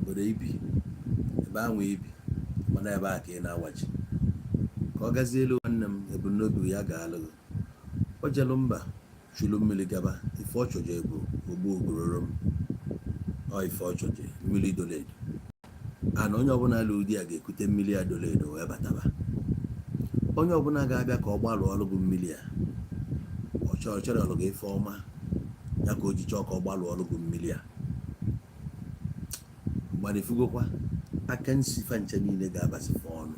Obodo ibi, ebe ahụ ibi, mana ebe a ka ị na-awachi ka ọ gazie elu. Nwanne m, ebumnobi ya ga-alụ gị. O jelu mba chulu mmiri gaba. Ife ọ chọje bụ ogbu ogororo m. Ọ ife ọ chọje, mmiri dolo edo. Ana onye ọbụla lụ di ya ga-ekute mmiri ya dolo edo wee bataba. Onye ọbụla ga-abịa ka ọ gbalụ ọrụ bụ mmiri a, ọ chọrọ chọrọ ọlụ gị ife ọma ya ka o ji chọọ ka ọ gbalụ ọrụ bụ mmiri a. Mana ifugokwa aka nsi fa nche niile ga-abasịfa ọnụ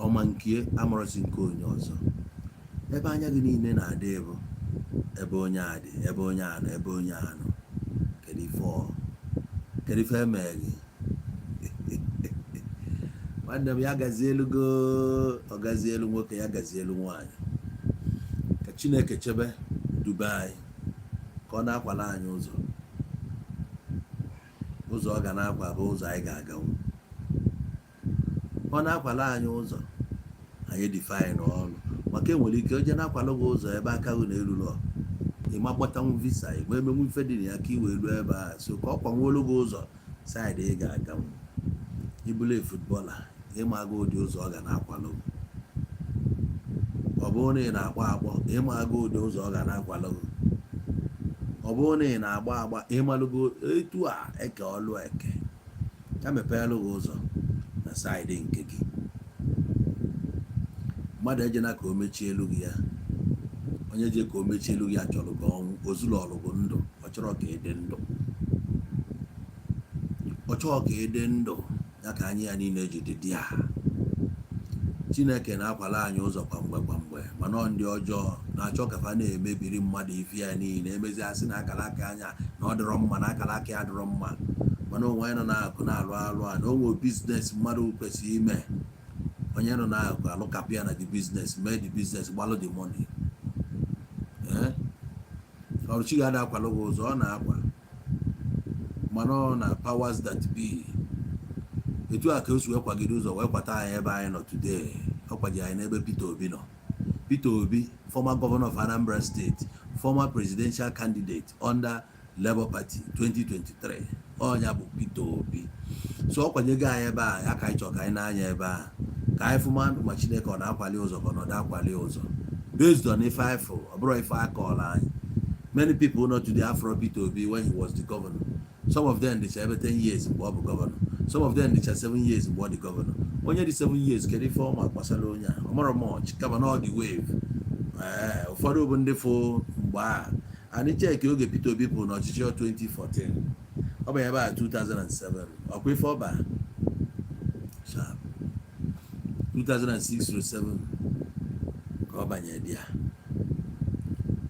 ọma nke amụrụsị nke onye ọzọ. Ebe anya gị niile na-adị bụ ebe onye a dị, ebe onye a nọ, ebe onye a nọ. Kedu ife ọ, kedu ife emee gị? Nwanne m, ya gazie elu go, ọ gazie elu nwoke, ya gazie elu nwaanyị. Ka Chineke chebe dube anyị, ka ọ na-akwala anyị ụzọ. Ụzọ ọ ga na-akwa bụ ụzọ anyị ga-aganwu. Ọ na-akwala anyị ụzọ, anyị define ọnụ, maka enwere ike onye na-akwalụ gị ụzọ ebe aka gị na-eruru, ịma gbatanwu visa, ịma emenwu ife dị na ya ka i wee ruo ebe a. So ka ọ kwanwuolu gị ụzọ side ị ga-aganwu. Ibulu footballer, ịma gị ụdị ụzọ ọ ga na-akwalụ gị. Ọ bụrụ na ị na-akpọ akpọ, ịma gị ụdị ụzọ ọ ga na-akwalụ gị. Ọ bụrụ na ị na-agba agba, ịmalụgo etu a eke ọlụ eke ya mepeelụ gị ụzọ na side nke gị. Mmadụ ejena ka o mechie elu gị ya. Onye je ka o mechie elu gị ya chọrọ ka ọnwụ ozulu ọlụgụ ndụ. Ọ chọrọ ka ị dị ndụ, ọ chọrọ ka ị dị ndụ ya ka anyị ya niile ji dị dị a. Chineke na-akwala anyị ụzọ kwa mgbe kwa mgbe, mana ọ ndị ọjọọ na-achọ ka fa na-emebiri mmadụ ife ya niile. Emezi, asị na akara aka anya na ọ dịrọ mma, na akara aka ya dịrọ mma. Mana onwe onye nọ n'akụ na-alụ alụ a, na onwe business mmadụ kwesịrị ime. Onye nọ n'akụ alụkapụ ya na the business, mee the business, gbalụ the money. Ee, ọrụchi ga-ada akwalụ gị ụzọ, ọ na-akwa, mana ọ na powers that be. Etu a ka o si wee kwagide ụzọ wee kwata anyị ebe anyị nọ today. Ọ kwaji anyị n'ebe Peter Obi nọ. Peter Obi, former governor of Anambra State, former presidential candidate under Labour Party 2023, ọnya bụ Peter Obi. So ọ kwanyego anyị ebe a ya ka anyị chọrọ ka anyị na-anya ebe a, ka anyị fụma ma Chineke ọ na-akwali ụzọ ka ọ nọdụ akwali ụzọ based on ife anyị fụ. Ọ bụrụ ife akọọla anyị, many people know today afro Peter Obi when he was the governor. Some of them dịcha ebe 10 years mgbe ọ bụ governor, some of them dịcha 7 years mgbe ọ dị governor. Onye dị 7 years, kedu ife ọma gbasara onye a? Ọ mara much, kama na ọ dị wave. Ee, ụfọdụ bụ ndị fụ mgbe a. Anyị cheki oge Peter Obi pụrụ n'ọchịchị 2014, ọ bụ ebe a 2007, ọkwa ife ọba sharp 2006 to 7 ka ọ banye di ya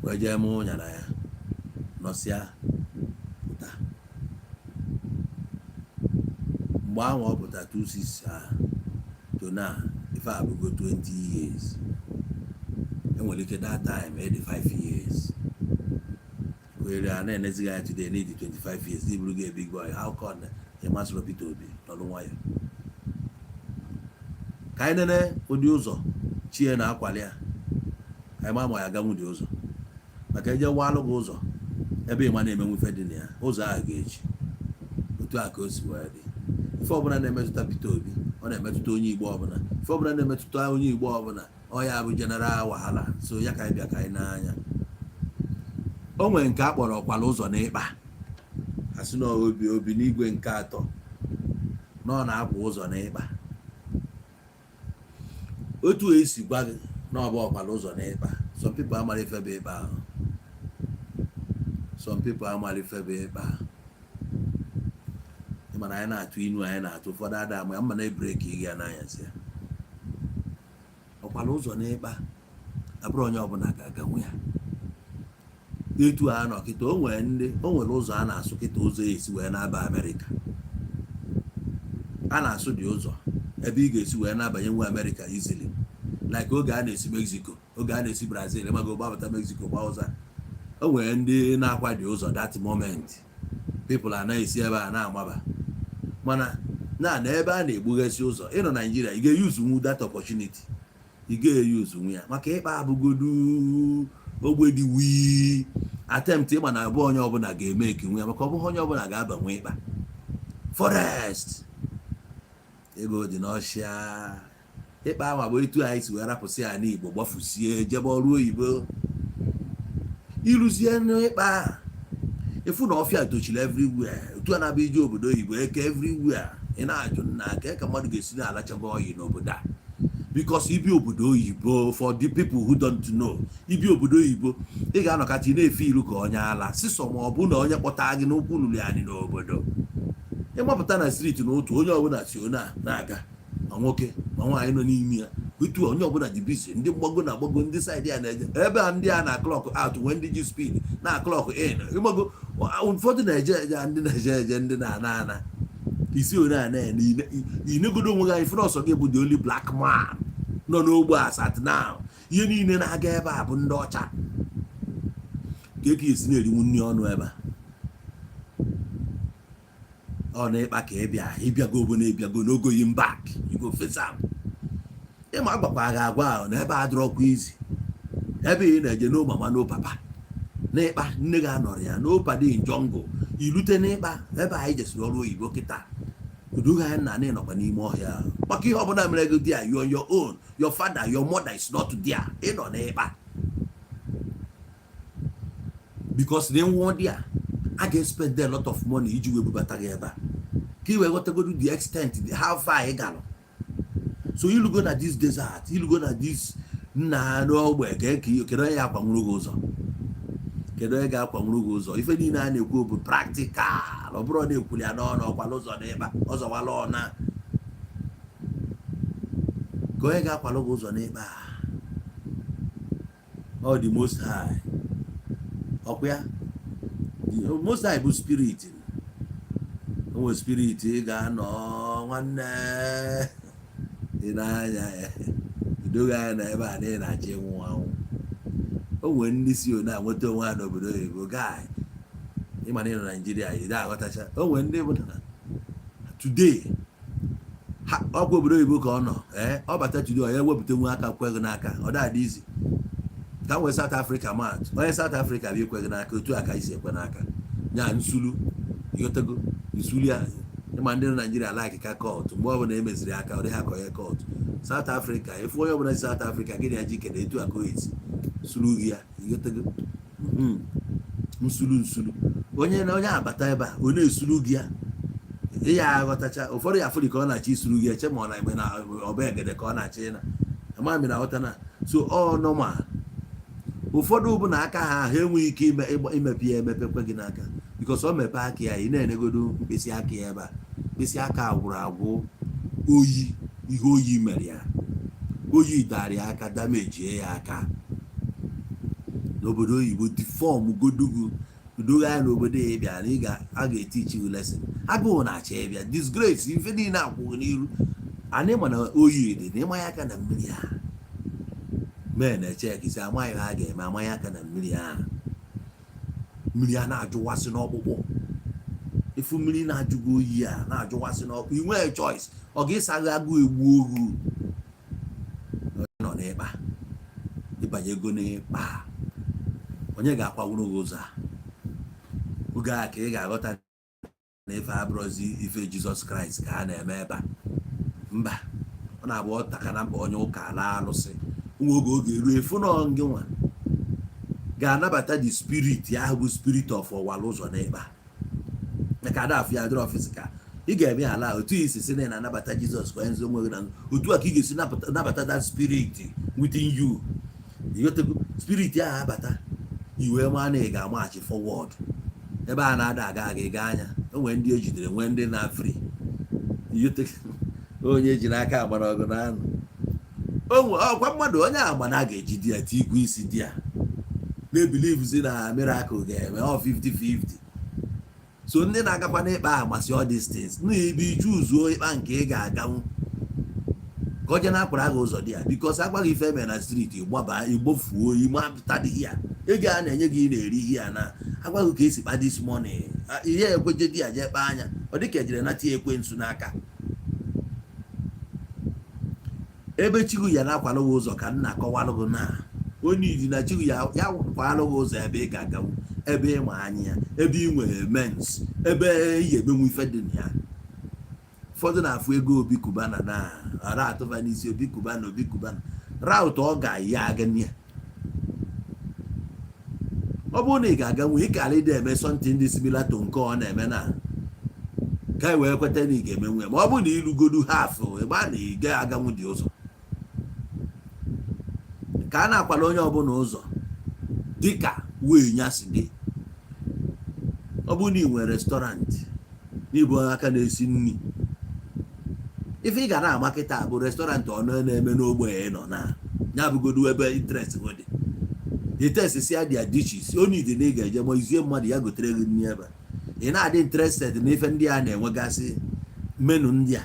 wee jee mụ ụnyara ya nọsịa pụta. Mgbe ahụ ọ pụta 26 a to now, ife abụgo 20 years. Enwere ike that time 85 years were a na-enezighị anya. Today need 25 years iburu gị a big boy. How come ị masịrị Peter Obi? Nọrọ nwayọ ka anyị nene ụdị ụzọ chie na-akwali ya, ka anyị ma ma ya ganwu dị ụzọ, maka eje walụ gị ụzọ ebe ịma na-emenwu ife dị na ya, ụzọ ahụ ga-echi. Otu a ka o si wee dị. Ife ọbụla na-emetụta Peter Obi, ọ na-emetụta onye Igbo ọbụla. Ife ọbụla na-emetụta onye Igbo ọbụla, ọ ya bụ general wahala. So ya ka anyị bịa ka anyị n'anya. O nwere nke a kpọrọ ọkwala ụzọ n'ịkpa, asị na obi obi n'igwe nke atọ na ọ na-akwa ụzọ n'ịkpa. Otu esi gwa gị na ọ bụ ọkwala ụzọ n'ịkpa, some people amara ife bụ ịkpa ahụ. Some people amara ife bụ ịkpa. Mana anyị na-atụ inu, anyị na-atụ ụfọdụ ada ama ya mma na break ị ga n'anyasị ya. Ọkwala ụzọ n'ịkpa abụrụ onye ọbụla ga-aganwu ya. Etu a nọ kịta, o nwere ndị o nwere ụzọ a na-asụ kịta, ụzọ esi wee na-aba Amerịka. A na-asụ dị ụzọ ebe ị ga-esi wee na-abanye nwe Amerịka easily, like oge a na-esi Mexico, oge a na-esi Brazil, ịmago gbabata Mexico gba ụzọ. O nwere ndị na-akwa dị ụzọ. That moment people anaghị esi ebe a na-amaba, mana na ebe a na-egbughesi ụzọ ịnọ Naijiria, ị ga-eyuzu nwu that opportunity, ị ga-eyuzu nwu ya, maka ịkpa abụgodu ogbe dị wii attempt. Ịma na abụọ onye ọbụla ga-eme eke nwe ya, maka ọ bụghị onye ọbụla ga-abanwe ịkpa. Forest, ego dị n'ọchịa. Ịkpa ama bụ etu anyị si wee rapụsị ya n'Igbo, gbafusie, jebe ọrụ oyibo. Ịrụzie n'ịkpa, ịfụ na ọfịa tochiri everywhere. Otu a na-abịa ije obodo oyibo, eke everywhere. Ị na-ajụ nna ka mmadụ ga-esi na-alachago oyi n'obodo a, because ibi obodo oyibo, for the people who don't know, ibi obodo oyibo, ị ga-anọkata ị na-efe ilu ka onye ala sisọ, ma ọ bụ na onye kpọta gị n'ụkwụ lụrụ anyị n'obodo. Ịgbapụta na street n'otu, onye ọbụla si onye a na-aga, ma nwoke ma nwaanyị nọ n'ime ya. Otu onye ọbụla dị busy, ndị mgbago na-agbago, ndị side ya na-eje ebe a, ndị a na clock out, nwee ndị ji speed na clock in. Ịgbago, ụfọdụ na-eje eje, ndị na-eje eje, ndị na-ana ana. Isi onye a na-ene, inegodo onwe gị anyị fụrụ ọsọ gị bụ the only black man nọ n'ogbe as at now. Ihe niile na-aga ebe a bụ ndị ọcha. Ka eke esi na-erinwu nri ọnụ ebe a, ọ na-ịkpa ka ịbịa. Ịbịago obodo, ịbịago no going back, you go face am. Ịma agbakwa gị agwa ahụ na ebe a dịrọkwa izi. Ebe ị na-eje, no mama, no papa n'ịkpa, nne gị anọrọ ya, no paddy in jungle. Ilute n'ịkpa ebe anyị jesiri ọrụ oyibo kịta, udoghị anya na anyị nọkwa n'ime ọhịa, maka ihe ọbụla mere gị there, you on your own. Your father, your mother is not there. Ị nọ n'ịkpa because na nwụọ dị a, a ga-spend a lot of money iji wee bubata gị ebe a, ka ị wee ghọtagodu the extent, how far ị galụ. So ilugo na this desert, ilugo na this nna n'ogbe, ka kedu onye ya akwanwuru gị ụzọ? Kedu onye ga-akwanwuru gị ụzọ? Ife niile a na-ekwu bụ practical. Ọ bụrụ na ekwuli ya n'ọnụ, ọkwala ụzọ n'ịkpa ọzọwala ọna. Ka onye ga-akwalụ gị ụzọ n'ịkpa? Ọ the Most High. Ọkwa ya, the Most High bụ spirit. O nwere spirit ị ga-anọ, nwanne. Ị na-anya ya, edoghị anya na ebe a na ị na-achọ ịnwụ anwụ. O nwere ndị si one a nweta onwe ha n'obodo oyibo. Guy, ịma na ị nọ Naijiria, ị aghọtacha. O nwere ndị bụ na today ha ọkwa obodo oyibo ka ọ nọ. Ee, ọ bata today, ọ ya ewepụta nwe aka kwe gị n'aka. Ọ dị izi ka m nwee South Africa mat. Onye South Africa bụ ikwe gị n'aka otu a ka isi ekwe n'aka nya nsulu. Ịghọtago nsulu ya? Ịma ndị nọ Naijiria like ka court. Mgbe ọbụla emeziri aka, ọ dị ha ka onye court South Africa. Efu onye ọbụla si South Africa, gịnị ya ji kene etu a ka o esi sulu gị ya? Ịghọtago? Nsulu nsulu onye na onye abata ebe a, ọ na-esulu gị ya, ị ya aghọtacha. Ụfọdụ ya afụrụ ka ọ na-achọ isuru gị, eche ma ọ na-eme na ọba egede ka ọ na-achọ ịna ama m na aghọta na. So ọ normal, ụfọdụ bụ na aka ha ha enweghị ike imepe ya, emepekwe gị n'aka, because ọ mepee aka ya, ị na-enegodo mkpịsị aka ya ebe a, mkpịsị aka gwụrụ agwụ. Oyi, ihe oyi mere ya, oyi dara ya aka, damejie ya aka n'obodo oyibo, deform godugu udogo anya n'obodo ya. Ịbịa na a ga-etichi gị lesson. Agụụ na-achọ ịbịa, disgrace, ife niile akwụghị n'iru anyị. Ma na oyi dị na ịmanye aka na mmiri a mee na-eche ka isi amaghị ha ga-eme amanye aka na mmiri ahụ. Mmiri a na-ajụwasị n'ọkpụkpụ. Ifu mmiri na-ajụgo, oyi a na-ajụwasị n'ọkpụ, ị nweghị choice. Ọ ga-ịsaghị agụụ egbu ohu nọ n'ịkpa. Ịbanye ego n'ịkpa, onye ga-akwawuru gị ụzọ a? Oge a ka ị ga-aghọta na ife abụrụzi ife Jizọs Kraịst ka a na-eme ebe a. Mba, ọ na-abụ ọ taka na mkpa onye ụka ala alụsị nwa oge. Oge eruo, efu nọ gị nwa ga-anabata the spirit ahụ bụ spirit of ọwala ụzọ n'ịkpa, maka ada afọ ya dịrọ physical. Ị ga-eme ala otu isi si na ị na-anabata Jizọs ka onye nzo onwe gị, na otu a ka ị ga-esi nabata that spirit within you. Ịghọtago? Spirit ahụ abata, iwee maa na ị ga-amaghachi forward. Ebe a na-ada aga aga, ịga anya. O nwee ndị ejidere, nwee ndị na-free. Onye ji n'aka agbara ọgụ na anụ onwe ọkwa mmadụ, onye agba na a ga-ejide ya tikwu isi di ya na-ebilivzi na miracle ga-eme. Ọ 50-50. So ndị na-agakwa n'ịkpa ahụ masị all these things na ebe ichuzuo ịkpa nke ị ga-aganwu, ka o je na-akwara gị ụzọ dị ya, because agwaghị ife eme na street, ịgbaba, igbofuo, ime apụtadịghị ya. Ego a na-enye gị, ị na-eri ihe ya na agwaghị ka esi kpa this money. Ihe ekweje di ya jee kpaa anya, ọ dị ka ejere nata ya ekwensu n'aka. Ebe chigu ya na-akwalụ gị ụzọ, ka nna akọwalụ gị na onye idi na chigu ya ya kwalụ gị ụzọ ebe ị ga-aganwu, ebe ịma anya ya, ebe ị nwere mens, ebe ị ga-emenwu ife dị na ya. Ụfọdụ na-afụ ego Obi Cubana na ara atụfa n'isi Obi Cubana. Obi Cubana route ọ ga-ya aga ya. Ọ bụrụ na ị ga-aga nwe ị kara ịdị eme something dị similar to nke ọ na-eme na ka e wee kweta na ị ga-emenwu ya. Ma ọ bụrụ na ịlụgodu half, ịgba na ị ga-aganwu dị ụzọ ka a na-akwado onye ọbụla ụzọ dịka wee nya si dị. Ọ bụrụ na ị nwere restaurant, n'ịbụ onye aka na-esi nri, ife ị ga na-ama kịta bụ restaurant ọnụ na-eme n'ogbe ị nọ na ya bụgodu ebe interest gị dị. The test si their dishes onye ide na ị ga-eje ma izie mmadụ ya gotere gị nri ebe ị na-adị interested n'ife ndị a na-enwegasị, menu ndị a,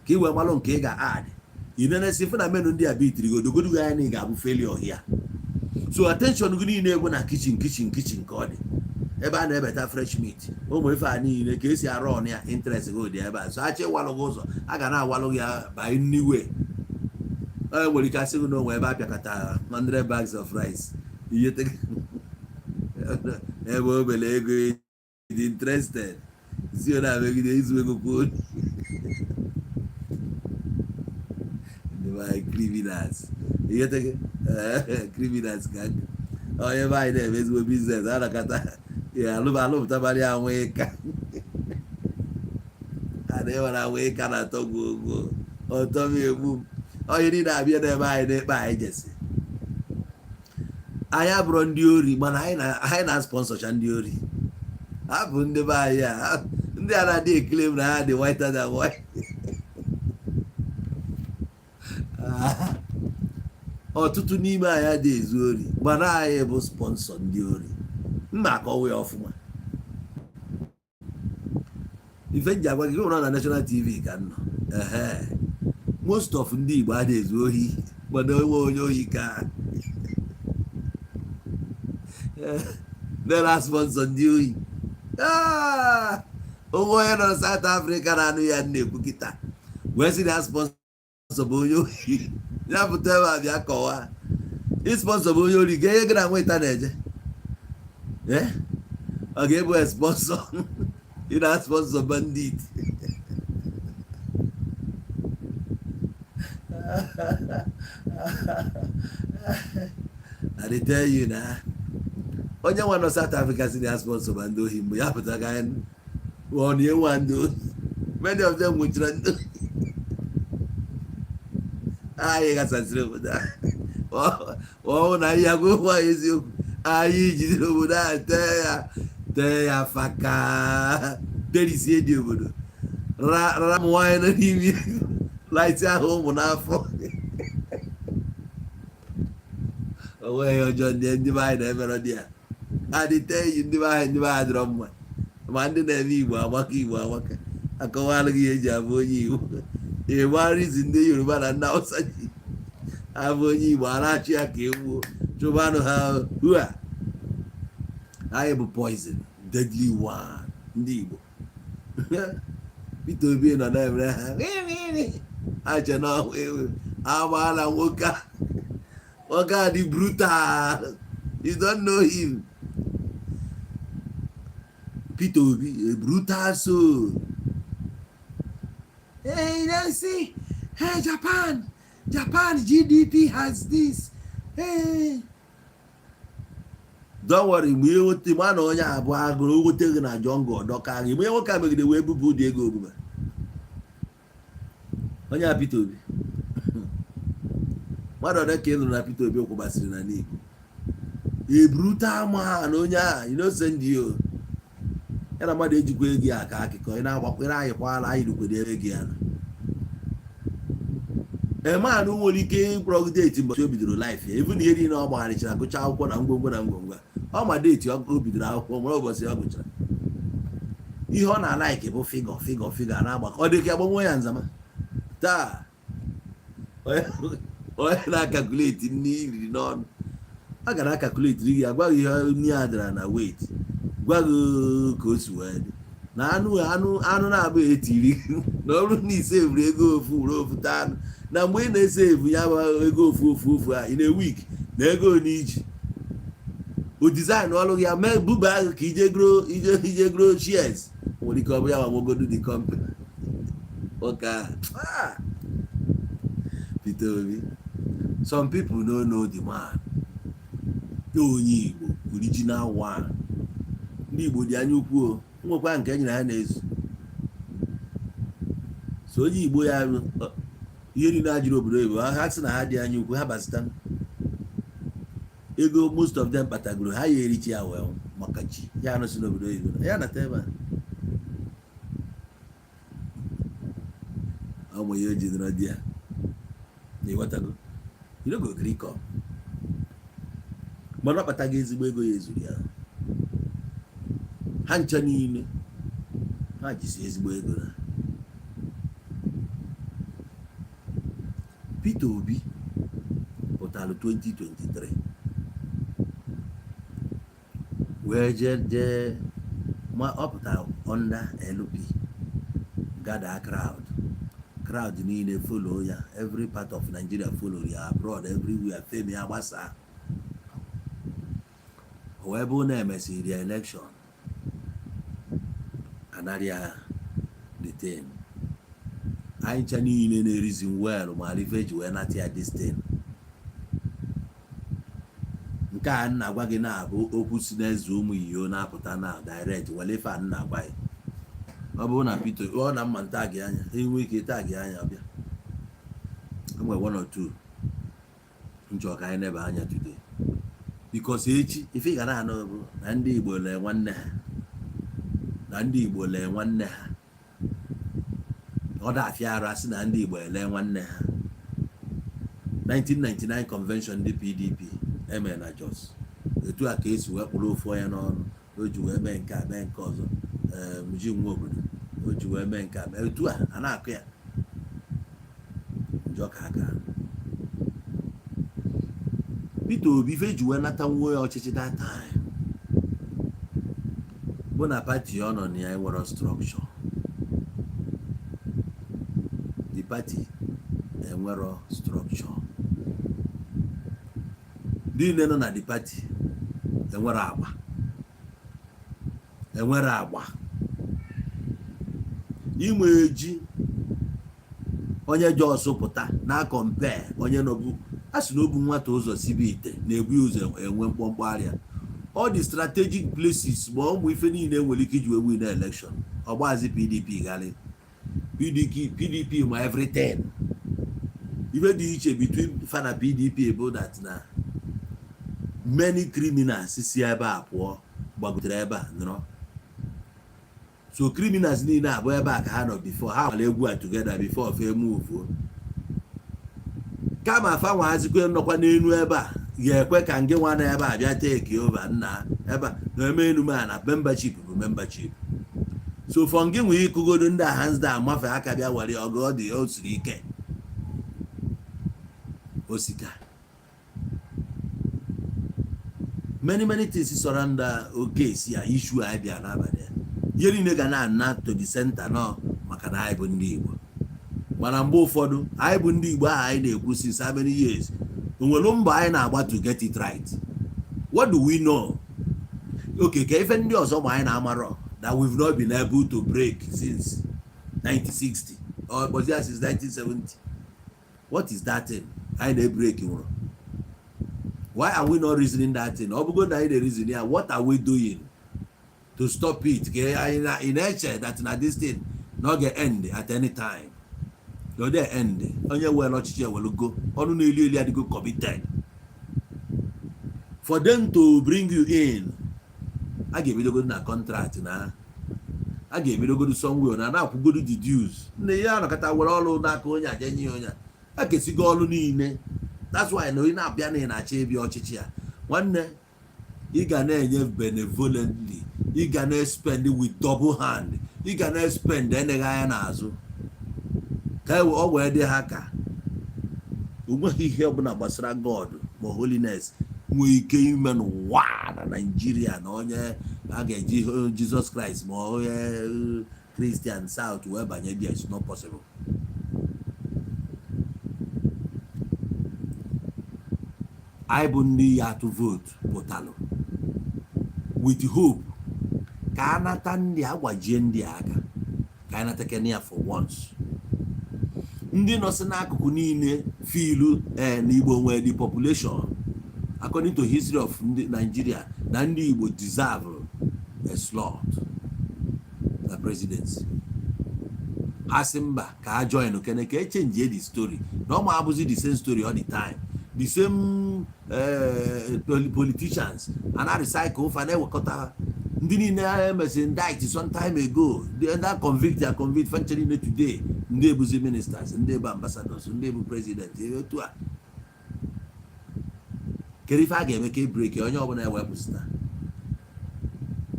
ka ị wee malụ nke ị ga-add. Ị nenesi fụ na menu ndị a bitiri gị odogodu gị anya na ị ga-abụ failure here. So attention gị niile bụ na kitchen, kitchen, kitchen, ka ọ dị ebe a na-ebeta fresh meat, ụmụ ife a niile ka esi arụ ọnụ ya. Interest gị dị ebe a, so achọ ịwalụ gị ụzọ, a ga na-awalụ gị ya by nniwe. Onye nwere ike asị gị na onwe ebe a pịakọta 100 bags of rice ihe ebe o bele ego dị interested si na megide izu ego kwuo. Ndị be anyị, criminals, ihe tege criminals ka onye be anyị na-eme ezigbo business anakọta ya alụpụtabara ya nwa ịka a na-enwere anwa ịka na-atọ gwogwo ọtọ m egbu m. Onye niile abịa n'ebe anyị na-ekpe anyị jesi anyị abụrụ ndị ori, mana anyị na-sponsorcha ndị ori. Ha bụ ndị be anyị a, ndị a na-adị ekele m na ha dị whiter than white. Ọtụtụ n'ime anyị adịghị ezu ori, mana anyị bụ sponsor ndị ori. Mma akọwa ya ọfụma. Ife nji agwa gị ụlọ na national TV ka m nọ. Ehe, most of ndị Igbo adịghị ezu ohi, mana onwe onye ohi ka na sponsor ndị ohi. Onwe onye nọ na South Africa na-anụ ya na-ekwu kịta wee sị na ya sponsor bụ onye ohi, ya pụta ebe a bịa kọwaa. Ịsponsor bụ onye ori ga ihe gị na nweta na-eje. Ọ ga-ebu sponsor, ị na-sponsor bandit. I dey tell you na onye nwa nọ South Africa si na ya sponsor ba ndị ohi, mgbe ya pụtara ka anyị ọ na enwe ndị ohi, many of them nwụchara ndị ohi. Anyị ghasasịrị obodo ọhụụ na anyị agwa ụmụ anyị eziokwu. Anyị jidere obodo ahụ tee ya, tee ya faka derisie dị obodo rara ụmụ nwaanyị nọ n'ime light ahụ ụmụ n'afọ. Onweghị ọjọọ ndị be anyị na-emerọ dị ya adịte yi. Ndị be anyị dịrọ mma, ma ndị na-eme Igbo amaka. Igbo amaka, akọwalụ gị ihe eji abụ onye Igbo. Ịgbara izi ndị Yoruba na ndị Hausa ji abụ onye Igbo, a na-achụ ya ka egbuo chụbanụ ha hua. Anyị bụ poison, deadly one, ndị Igbo. Peter Obi nọ na-emere ha ache na amaala nwoke a. Nwoke a dị brutal, you don't know him. Peter Obi, a brutal soul. Hey, you see, hey, Japan GDP has this. Hey, don't worry. Mgbe ihe nwote ma na onye abụọ agụrụ o nwote gị na jungle dọka gị, mgbe nwoke a megide wee bupụ ụdị ego obuba onye a. Peter Obi, mmadụ ole ka ị nụrụ na Peter Obi kwụbasịrị na n'Igbo? A brutal man, onye a, you know, send you ya na mmadụ ejikwa ego ya aka akụkọ ị na-agbakwa, ị na-ayịkwa ala anyị rukwere ego ya na emanụ nwere ike ịkpọrọ gị date mgbe o bidoro life ya, even ihe niile ọ gbagharịchara, gụchaa akwụkwọ na ngwongwo na ngwongwo. Ọ ma date o bidoro akwụkwọ, nwere ụbọchị ọ gụchara. Ihe ọ na-alike bụ figure, figure, figure na-agbakọ. Ọ dị ka agbanwe ya nzama taa. Onye na-acalculate nri iriri n'ọnụ, a ga na-acalculate gị, agwa gị ihe nri a dara na weight, gwa gị ka o si wee dị na anụ anụ na-abụ etiri na ọ bụrụ na ise evuru ego ofu were ofu taa anụ, na mgbe ị na-ese evu ya bụ ego ofu ofu ofu a ị na week na ego n'iji o design ọrụ gị ya mee buba ahụ ka ije gro, ije gro shares. Nwere ike ọ bụ ya nwa nwogodu the company. Nwoke a, Peter Obi, some people no know the man. Onye Igbo, original one. Ndị Igbo dị anya ukwu o nwekwa nke enyere ha na-ezu. So onye Igbo ya, ihe niile a jiri obodo oyibo, ha sị na ha dị anya ukwu, ha basita ego. Most of them kpatagoro ha ya erichi ya wee maka chi ya anụsị n'obodo oyibo ya nata ebe a. Ụmụ ya o jidere di ya na ịghọtago, you no go gree come, mana ọ kpatago ezigbo ego ya ezuru ya. Ha ncha niile ha jisi ezigbo ego. Na Peter Obi pụtara 2023 wee jee jee ma ọ pụtara under LP, gather crowd, crowd niile follow ya. Every part of Nigeria follow ya, abroad, everywhere. Fame ya gbasaa. O wee bụ na emesịrị ya election, anarị ya the thing. Anyị ncha niile na-reason well ma ife eji wee nata ya this thing. Nke a nna agwa gị na-abụ okwu si n'eze ụmụ iyo na-apụta na direct. Were ife a nna agwa gị, ọ bụrụ na Peter ọ na mma nta gị anya, enwe ike taa gị anya ọbịa. Enwere one or two nchọ ka anyị neba anya today, because echi ife ị ga na-anụ bụ na ndị Igbo lee nwanne ha, na ndị Igbo lee nwanne ha. Ọ da-afịa arụ asị na ndị Igbo ele nwanne ha. 1999 convention ndị PDP emere na Jos, etu a ka esi wee kpụrụ ofu onye n'ọnụ o ji wee mee nke a, mee nke ọzọ. Ee, ji nwa obodo o ji wee mee nke a, mee etu a a na-akụ ya njọ ka aka. Peter Obi, ife ji wee nata nwa ya ọchịchị that time bụ na party ọ nọ na ya enwero structure. The party enwero structure. Ndị niile nọ na the party enwere agba, enwere agba inwe eji onye jos pụta na compare onye nọbụ. A sị na obu nwata ụzọ sibe ite na-ebu ya ụzọ enwe mkpọmkpọ arịa. All the strategic places ma ụmụ ife niile nwere ike iji wee win election, ọgbazi PDP gharị PDP. PDP ma everything. Ife dị iche between fa na PDP bụ that na many criminals si ebe a pụọ gbagotere ebe a nọrọ. So criminals niile abụ ebe a ka ha nọ before ha gbara egwu a together before fe move. Kama fa nwazikwe nọkwa n'elu ebe a ga-ekwe ka ngị nwa na ebe a bịa take over nna ebe a na-eme enu ma na membership bụ membership. So for ngị nwee ịkụgodo ndị a hands down, mafe aka bịa were ọgụ, ọ dị o siri ike osika. Many many things surround oke esi a issue a bịa n'abalị a. Ihe niile ga na-ana to the center nọ maka na anyị bụ ndị Igbo. Mana mgbe ụfọdụ, anyị bụ ndị Igbo ahụ anyị na-ekwu since how many years, o nwere mbọ anyị na-agba to get it right? What do we know? Okay, ka ife ndị ọzọ ma anyị na-amarọ that we've not been able to break since 1960 or was it since 1970? What is that thing anyị na-ebreak nwụrụ? Why are we not reasoning that thing? Ọ bụgo na anyị na-reason ya, what are we doing to stop it? Ka anyị na ị na-eche that na this thing na ọ ga-end at any time? Na ọ dị end. Onye were ọchịchị ewelugo ọnụ na-eli eli adịgo committed for them to bring you in. A ga-ebidogodo na contract, na a ga-ebidogodo somewhere na na-akwụgodo the dues. Nne ya anọkọta were ọrụ n'aka onye aja nye ya onye a kesigo ọrụ niile. That's why na onye na-abịa na ị na-achọ ịbịa ọchịchị a, nwanne, ị ga na-enye benevolently, ị ga na-spend with double hand, ị ga na-spend eneghị anya n'azụ ka ọ wee dị ha ka o nweghị ihe ọbụla gbasara God ma holiness nwee ike ime n'ụwa na Naijiria na onye a ga-eji Jizọs Kraịst ma onye Christian South wee banye there. It's not possible. Anyị bụ ndị ya atụ vootu pụtalụ with hope ka a nata ndị agbajie ndị aka, ka anyị nata Kenya for once. Ndị nọsị n'akụkụ niile filu ee na Igbo nwere the population, according to history of ndị Nigeria, na ndị Igbo deserve a slot na presidency. Ha sị mba, ka ha join kene, ka e change the story, na ọ ma abụzi the same story all the time, the same politicians ana recycle fa, na-ewekọta ha, ndị niile emesịrị indict some time ago, ndị convict ya convict fanche niile today, ndị ebuzi ministers, ndị bụ ambassadors, ndị bụ president. Otu a, kedu ife a ga-eme ka e break onye ọbụla ewepụsịta?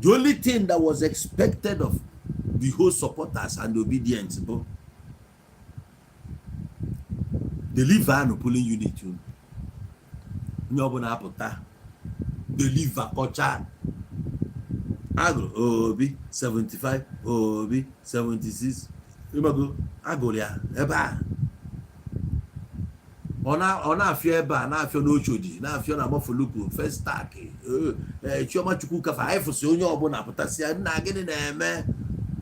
The only thing that was expected of the whole supporters and obedient bụ deliver nụ polling unit unu. Onye ọbụla apụta deliver kọcha agụrụ Obi 75, Obi 76. Ịmago agụrụ ya ebe a, ọ na-afịọ ebe a, na-afịọ n'Ochodi, na-afịọ na Mafoluku, Festac, Chioma Chukwuka fa. Anyị fụsị onye ọbụla pụtasịa, nna, gịnị na-eme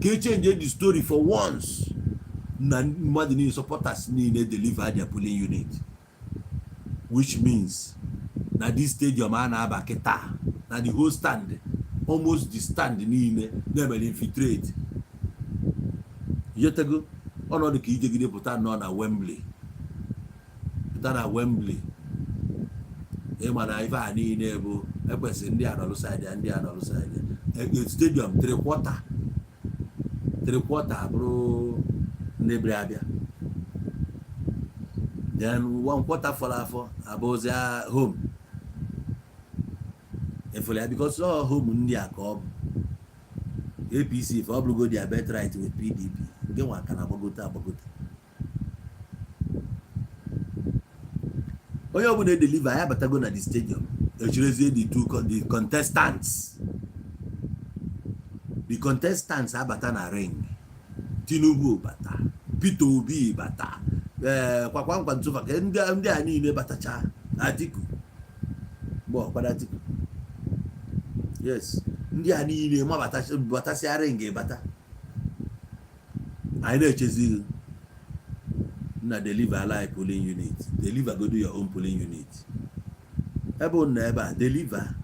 ka e change the story for once? Na mmadụ niile, supporters niile, deliver their polling unit, which means na this stadium a na-aba kịta na the whole stand, almost the stand niile na-emere infiltrate. Yetego ọnọdụ ka ijegide pụta nọ na Wembley, pụta na Wembley. Ịma na ife a niile bụ ekwesịrị ndị anọlụ side ya, ndị anọlụ side ya. Stadium three quarter, three quarter bụrụ ndị bịara abịa, then one quarter fọrọ afọ abụzia home efere ya, because ọ home ndị a ka ọ bụ APC. If ọ bụrụgo their birthright with PDP, nke nwa ka na-agbagote agbagote. Onye ọbụla edeliver ya batago na the stadium, echirezie the two the contestants. The contestants abata na ring. Tinubu bata, Peter Obi bata, ee, kwakwa nkwa ntụfa ka ndị a niile batacha. Atiku bụ ọkwado Atiku, yes. Ndị a niile ma batasịa ring, bata, anyị na-echezi na deliver ala polling unit. Deliver go do your own polling unit ebe unu nọ ebe a deliver.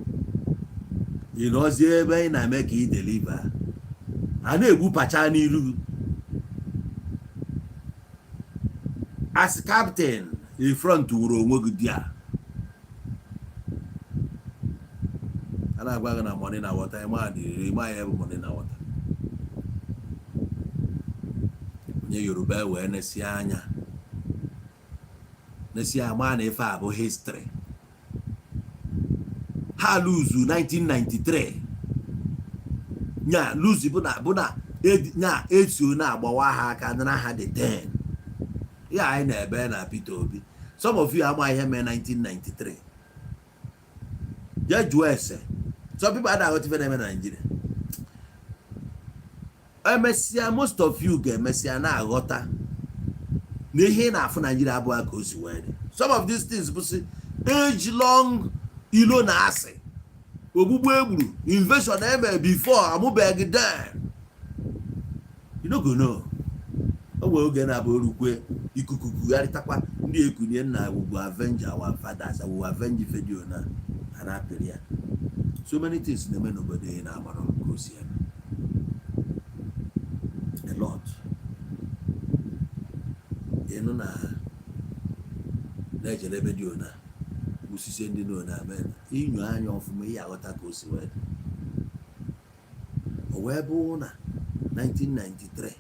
Ị nọzie ebe ị na-eme ka ị deliver, a na-egbupacha n'iru gị. As captain in front wuru onwe gị di a a na-agwa gị na money na water. Ịma dịrị ịma ya bụ money na water. Onye Yoruba wee nesia anya, nesia ama na ife a bụ history. Ha lose 1993, nya lose bụ na nya eso na-agbawa ha aka nara ha the 10 ya. Anyị na-ebe na Peter Obi, some of you ama ihe mee 1993. Jee jụọ ese. Some people ada aghọta ife na-eme na Nigeria. Emesịa, most of you ga-emesịa na-aghọta na ihe ị na-afụ Nigeria abụghị ka o si wee dị. Some of these things bụsị age long ilo na asị, ogbugbu egburu, invasion eme before amụbeghị. Then you no go know. O nwere oge na-abụ orukwe, ikuku kugharịtakwa, ndị ekunie nna, we go avenge our fathers, we will avenge video na a na-apịrị ya. So many things na-eme n'obodo ị na-amara ka o si eme. A lot ịnụ na na-echere ebe dị ona gbusisie ndị nọ na amen. Inyo anya ọfụma, ihe aghọta ka o si wee dị. O wee bụ na 1993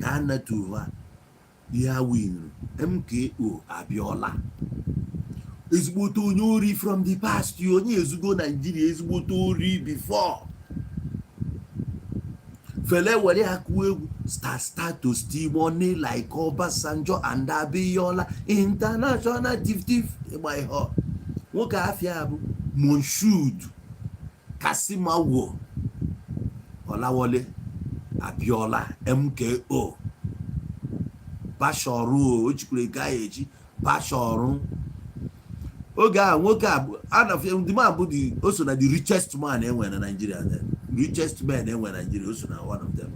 ka a naturu ha ihe ha winuru. MKO Abiola, ezigbote onye ori from the past, onye ezugo Naijiria, ezigbote ori before Fele were ya kụọ egwu, start start to steal money like Obasanjo and Abiola, international thief thief. Ịgba ihe ọ. Nwoke afịa bụ Moshood Kasimawo Olawale Abiola, MKO Bashọrụ. O chikwuru ego ahụ echi Bashọrụ. Oge a nwoke a the man bụ the o so na the richest man enwere na Nigeria then. Richest man enwere na Nigeria, o so na one of them.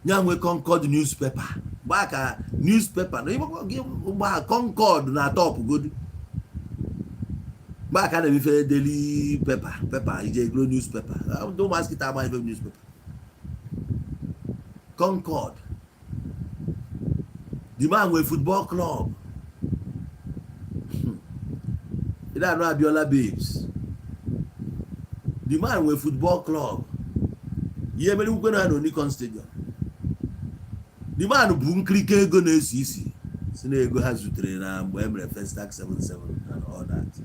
Ya nwe Concord newspaper. Mgbe a ka newspaper na mgbe a Concord na top godu. Mgbe a ka na-emefe daily paper, paper ije gro newspaper. Ndị ụmụazị kịta agba ife newspaper Concord. The man nwere football club. Ị na-anụ Abiola Babes. The man nwere football club. Ihe mere ukwe na Onikan Stadium. The man bụ nkirika ego na-esi isi si na ego ha zutere na mgbe e mere Festac 77 and all that.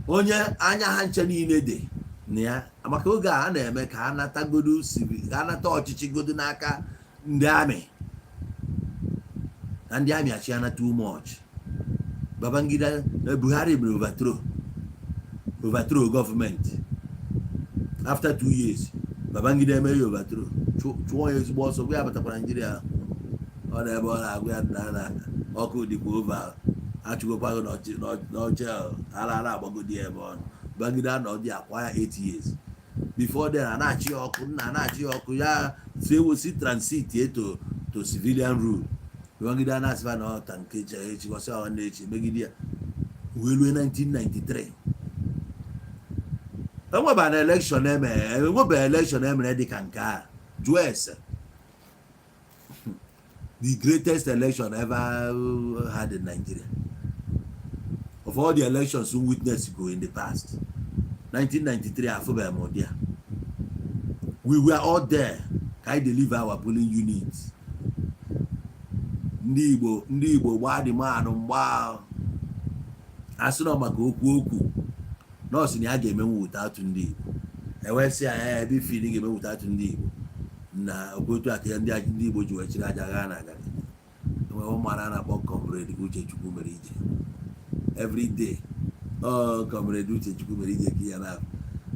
Onye anya ha nche niile dị na ya maka oge a na-eme ka a natagodu ka a nata ọchịchị godu n'aka ndị amị, na ndị amị achịana too much. Babangida na Buhari mere overthrow gọọmenti. After 2 years, Babangida eme ya overthrow, chụọ ya ezigbo ọsọ. Gwa ya batakwara Naijiria, ọ na ebe ọ na-agụ ya na ọkụ dịkwa over, achụgokwa gị n'oche ara ara agbagodi ya ebe ọ nọ. Babangida anọ dị akwa ya 8 years. Before then, a na-achị ya ọkụ nna, a na-achị ya ọkụ ya si ewu si transit to civilian rule. Babangida na-asịfa na ọta nke echi ọsị ọha na-echi megide ya wee rue 1993. Enweba na election emere, enweba election emere dịka nke a. Jụọ ese, the greatest election ever had in Nigeria. Of all the elections we witnessed go in the past, 1993 afụbeghị m ụdị a. We were all there ka anyị deliver our polling unit. Ndị Igbo, ndị Igbo gbaa dị manụ mgba asị nọ maka okwu nọọsụ na ya ga-emenwu without ndị Igbo. Ewesị ya ya ebe ifili ga-eme without ndị Igbo na otu aka ndị ndị Igbo ji wee chiri aja gha na agara. Enwere ụmụara a na-akpọ Comrade Uchechukwu mere ije. Every day ọ Comrade Uchechukwu mere ije ka ya na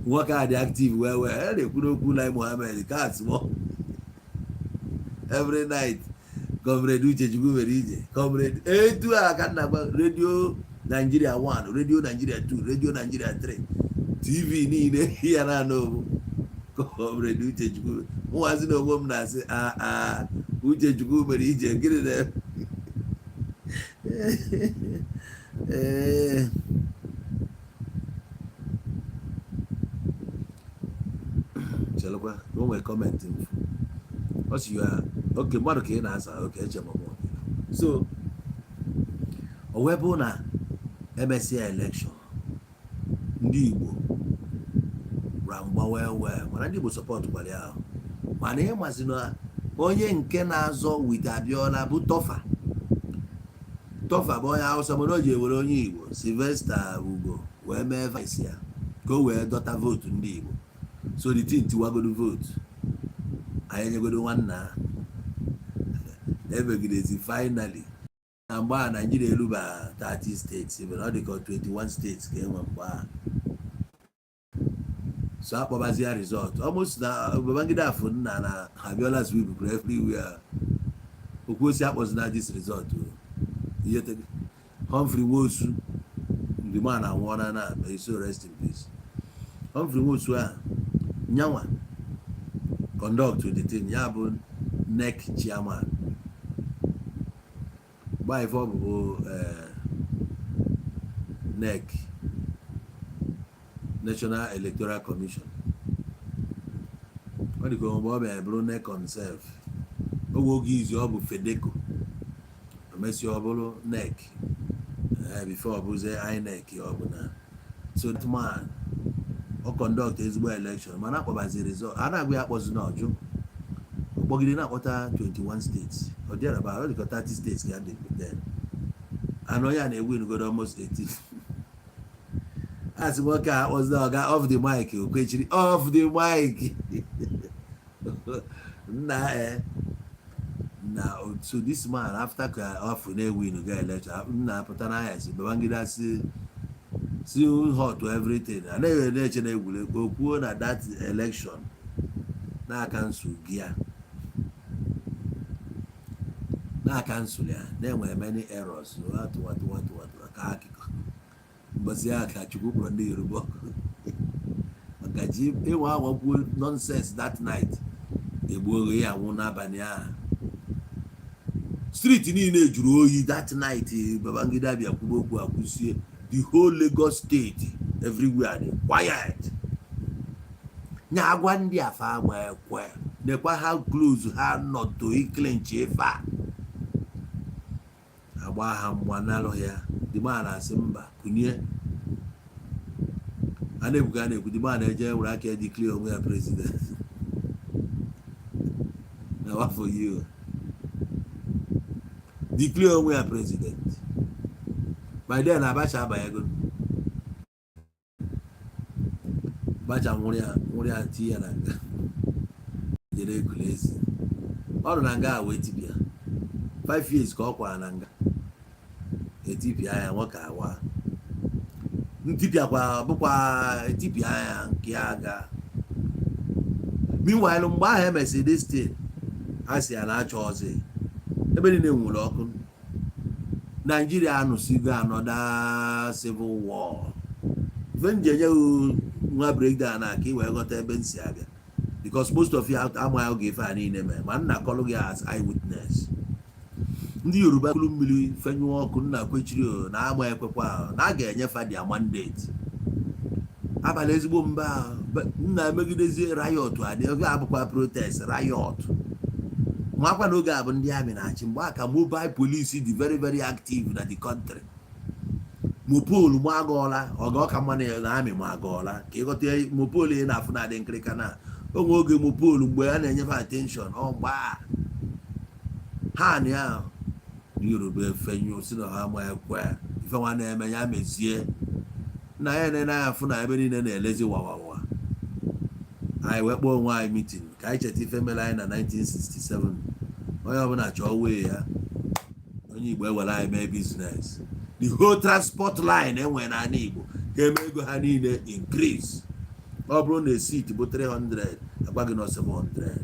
nwoke a dị active wee wee a na-ekwu n'okwu Lai Mohammed ka small. Every night, Comrade Uchechukwu mere ije, Comrade etu a ka nna gwa. Radio Nigeria 1, Radio Nigeria 2, Radio Nigeria 3, TV niile ya na-anụ obu Comrade Uchechukwu. Mụnwazi na onwe m na-asị a Uchechukwu mere ije gịnị na ee chelekwa o nwere comment mfu ọ sị ya oke mmadụ ka ị na-asa oke eche m ọmụ. So o wee bụ na emesịa election, ndị Igbo ra mgba wee wee mana ndị Igbo support kwara ya ahụ. Mana ịmazi na onye nke na-azọ with Abiola bụ Tofa. Tofa bụ onye Hausa, mana o ji ewere onye Igbo Sylvester Ugo wee mee vice ya ka o wee dọta vote ndị Igbo. So the thing tiwagodo vote anyị enyegodo nwanna emegidezi. Finally, na mgbe a Naijiria eruba 30 states, mana ọ dị ka 21 states ka enwe mgbe a. So akpọbazi ya result almost na Babangida afụ nna na Abiola sweep everywhere. Okwu osi akpọzina this result o. Ihe Humphrey Nwosu, the man anwụọla na, may so rest in peace. Humphrey Nwosu ahụ nyanwa conduct the thing, ya bụ NEC chairman gba ife ọ bụ NEC, National Electoral Commission. Ọ dịka mgbe ọ bịara bụrụ NECON sef oge oge izu ọ bụ FEDECO, o mesịa ọ bụrụ NEC before ọ bụzie INEC. Ọ bụ na so that man ọ conduct ezigbo election, mana akpọbazi result a na-agwa ya akpọzi na ọjụ ọkpọgide na-akpọta 21 states. Ọ dị about, ọ dịka 30 states ka dị then anọ ya na-ewin godo almost 18. Asị nwoke a akpọzi ọga off the mic, okwechiri off the mic nna na. So this man, after ka afọ na-ewin ga election, nna pụta n'ahịa si Babangida si hot to everything anaghị na-eche na egwuregwu. O kwuo na that election na cancel gị ya, na cancel ya, na-enwere many errors atụwatụwatụwatụ ka akụkọ. Mbọsị ya ka Chukwu kpọrọ ndị Yoruba ọkụ maka ji ịnwa anwa kwuo nonsense that night. Egbuo oge ya, anwụ n'abalị ahụ. Street niile juru oyi that night. Babangida bịa kwuba okwu akwụsie. The whole Lagos State, everywhere dị quiet. Nya agwa ndị afa ama ekwe nekwa ha close ha nọ to iclinch ife a, agba ha mgba nalụ ya. The man asị mba, kunie. A na-ekwu ka a na-ekwu, the man eje were aka ya declare onwe ya president na wafọ you declare onwe ya president. By then Abacha abanyego. Abacha nwụrụ ya, nwụrụ ya, ti ya na nga, jere ekule ezi. Ọ nọ na nga a wee tipịa 5 years ka ọ kwara na nga, etipịa ya. Nwoke awa ntipịakwa bụkwa etipịa ya nke ya ga. Meanwhile, mgbe ahụ emesịrị this thing, a sị ya na-achọ ọzọ, ebe niile nwụrụ ọkụ. Naijiria anụsigo another civil war. Ife m ji enye gị nwa breakdown na ka ị wee ghọta ebe m si abịa, because most of you amaghị oge ife a niile mee, ma nna kọlụ gị as eyewitness. Ndị Yoruba kulu mmiri fenyụọ ọkụ, nna kwechiri o na ama ekwekwa na a ga-enyefa their mandate. Abalị ezigbo mba nna emegidezie riot, adị oge abụkwa protest, riot. Makwa na oge a bụ ndị amị na-achị. Mgbe a ka mobile police dị very very active na the country. Mopol mụ agọọla ọga ọka mma na amị mụ agọọla ka ịghọta. Mopol ị na-afụ na-adị nkịrịka na onwe oge mopol mgbe a na-enyefe attention ọ mgbe a ha na ya. Ndị Yoruba efenyu si na ha ma ekwe ife nwa na-eme ya mezie na ya na ya afụ na ebe niile na-elezi wawawa. Anyị wee kpọọ onwe anyị meeting ka anyị cheta ife mere anyị na 1967. Onye ọbụla chọọ wee ya, onye Igbo ewere anyị mee business. The whole transport line enwere n'ala Igbo ga-eme ego ha niile increase. Ọ bụrụ na seat bụ 300, agwa gị nọ 700.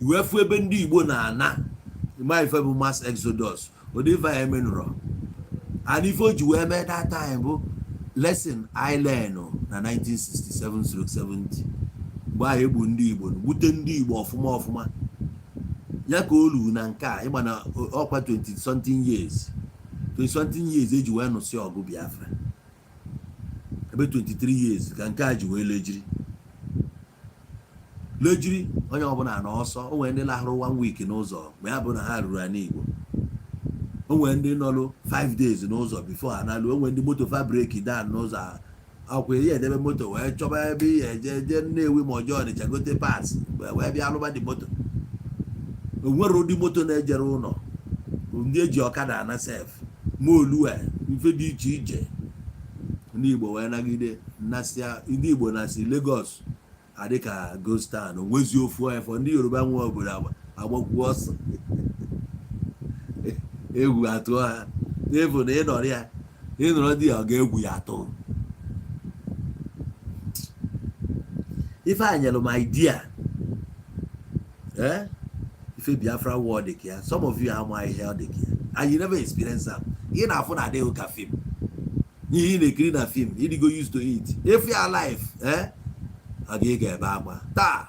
Iwee fụ ebe ndị Igbo na-ana ịma ife bụ mass exodus. Ụdị ife a emenụrọ and ife o ji wee mee that time bụ lesson I learn na 1967/70, mgbe ahụ egbu ndị Igbo, gbute ndị Igbo ọfụma ọfụma. Ya ka o lu na nke a, ịma na ọkwa 20 something years, 20 something years eji wee nụsị ọgụ Biafra, ebe 23 years ka nke a ji wee lejiri lejiri. Onye ọbụla na ọsọ, o nwere ndị lahụrụ one week n'ụzọ mgbe ya bụ na ha ruru ala Igbo. O nwere ndị nọlụ 5 days n'ụzọ before ha naluo. O nwere ndị moto fa break down n'ụzọ, akwa ihe edebe moto wee chọba ebe ihe eje je Nnewi ma ọjọọ Ọnịcha gote parts wee bịa alụba dị moto. O nwere ụdị moto na-ejere ụlọ, ndị eji ọkada ana sef ma olue mfe dị iche iche. Ndị Igbo wee nagide nnasịa. Ndị Igbo na si Lagos adịka ghost town, onwezi ofu efọ. Ndị Yoruba nwe obodo agbakwu ọsọ, egwu atụọ ha n'efu na ịnọrọ ya, ịnọrọ di ya, ọ ga-egwu ya atụ. Ife a nyere m idea, eh, ife Biafra war dị ka ya. Some of you ama ihe ọ dị ka ya and you never experience am. Ị na-afụ na adịghị ka film, ihe ị na-ekiri na film, ịdịgo used to it. If you are alive, eh, ọ ga ebe akwa taa.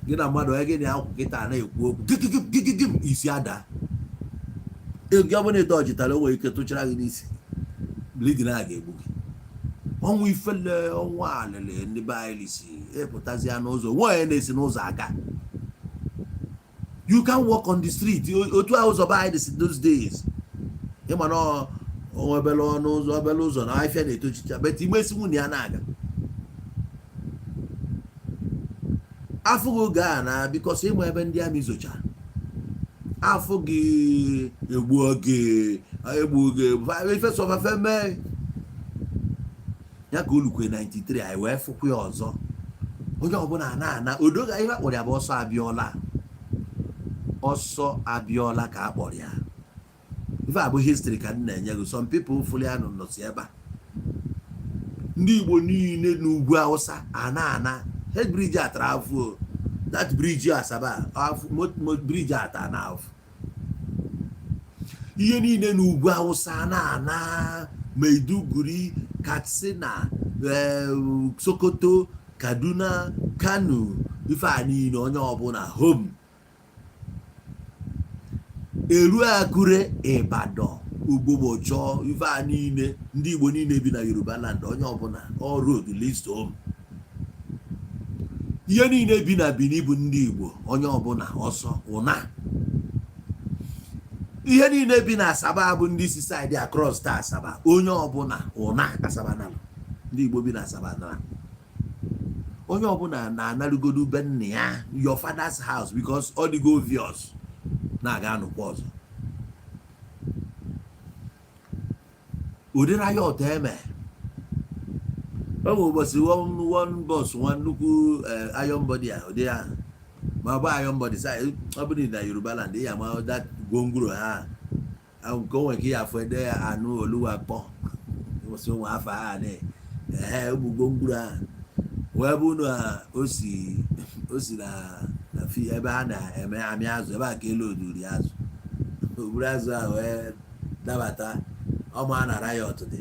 Gị na mmadụ onye gị na akwụ kịta na-ekwu okwu gigigigigim, isi ada gị. Ọ bụrụ na ịdọ ọjitara, o nwere ike tụchara gị n'isi, bleeding a ga-egbu gị. Ọnwụ ifele, ọnwụ alịlị. Ndị be anyị si epụtazi ya n'ụzọ, nwe onye na-esi n'ụzọ aga. You can walk on the street otu a ụzọ be anyị dị those days. Ịma na obele ọnụ ụzọ, obele ụzọ na afịa na-etochicha, but imesi nwunye ya na-aga afụghị oge a na because ịma ebe ndị amị zocha afụ gị, egbu oge, egbu oge ife sọfafe mee ya ka olukwe 93. Anyị wee fụkwa ya ọzọ. Onye ọbụla na-ana odoga ihe akpọrọ ya bụ ọsọ abịọla, ọsọ abịọla ka a kpọrọ ya. Ife a bụ history ka m na-enye gị. Some people fụrụ ya nọsi ebe a. Ndị Igbo niile n'ugwu Awụsa ana ana head bridge atara afụ o. That bridge Asaba afụ bridge ata na afụ ihe niile n'ugwu Awụsa na ana Maiduguri, Katsina, Sokoto. Kaduna, Kano, ife a niile, onye ọbụla home. Eru Akure, Ibadan, Ugbomọchọ, ife a niile, ndị Igbo niile bi na Yoruba land, onye ọbụla, all road leads to home. Ihe niile bi na Benin bụ ndị Igbo, onye ọbụla ọsọ ụna. Ihe niile bi na Asaba bụ ndị si side across ta Asaba, onye ọbụla ụna Asaba nara. Ndị Igbo bi na Asaba nara. Onye ọbụla na-analugodu be nna ya, your father's house, because ọ dịgo obvious na-aga anụkwa ọzọ. Ụdị riot eme ọ bụ ụbọchị one bus, nwa nnukwu iron body a, ụdị ahụ ma ọ bụ iron body sa ọ bụrụ na Yoruba land ya ma that gwongworo ha nke o nwere ka ya afọ ede ya anụ oluwa kpọ ụbọchị ụmụ afọ ha na ehe ụmụ gwongworo ahụ wee bụ na o si na fi ebe ha na-eme amị azụ, ebe a ka elu oduri azụ, o buru azụ ahụ wee dabata ọma na riot dị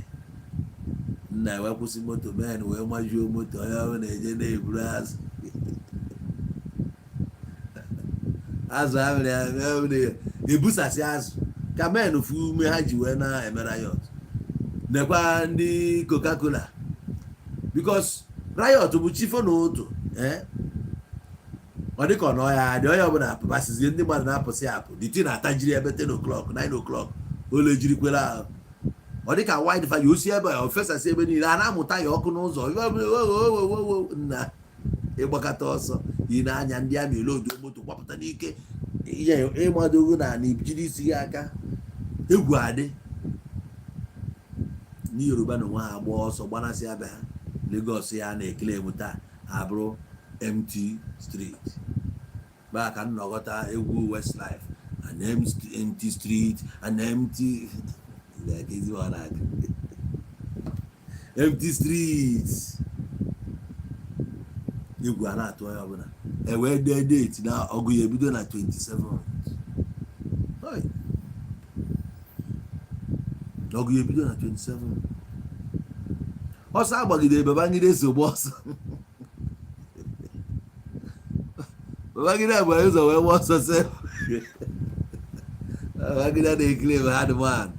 nna wee kwụsị moto men wee majuo moto, onye ọbụla na-eje na-eburu azụ, azụ amịrị amị ebusasị azụ ka men fu ume ha ji wee na-eme riot. Nekwa ndị Coca-Cola, because riot bụ chifo na ụtụ ọ dịka ọ nọ ya dị, onye ọbụla apụbasịzie, ndị mmadụ na-apụsị apụ, the thing na-atajiri ebe 10 o'clock, 9 o'clock, ole jirikwere ahụ, ọ dịka wide fire osi ebe a ofesasị ebe niile, a na-amụta ya ọkụ n'ụzọ nna ịgbakọta ọsọ ị na-anya ndị amị elodo moto gbapụta n'ike ihe ịmadogo na ana jiri isi gị aka. Egwu adị ndị Yoruba na onwe ha gbaa ọsọ gbanasị abịa ha. Lagos ya na-ekele emu taa abụrụ empty street baa ka nnọkọta egwu Westlife, an empty street, an empty empty street. Egwu a na-atụ onye ọbụla, ewee dee date na ọgụ ya ebido na 27, ọgụ ya ebido na 27. Ọsọ agbagide Babangida so gba ọsọ. Babangida gbara ụzọ wee gba ọsọ sị Babangida na-ekele m hard man.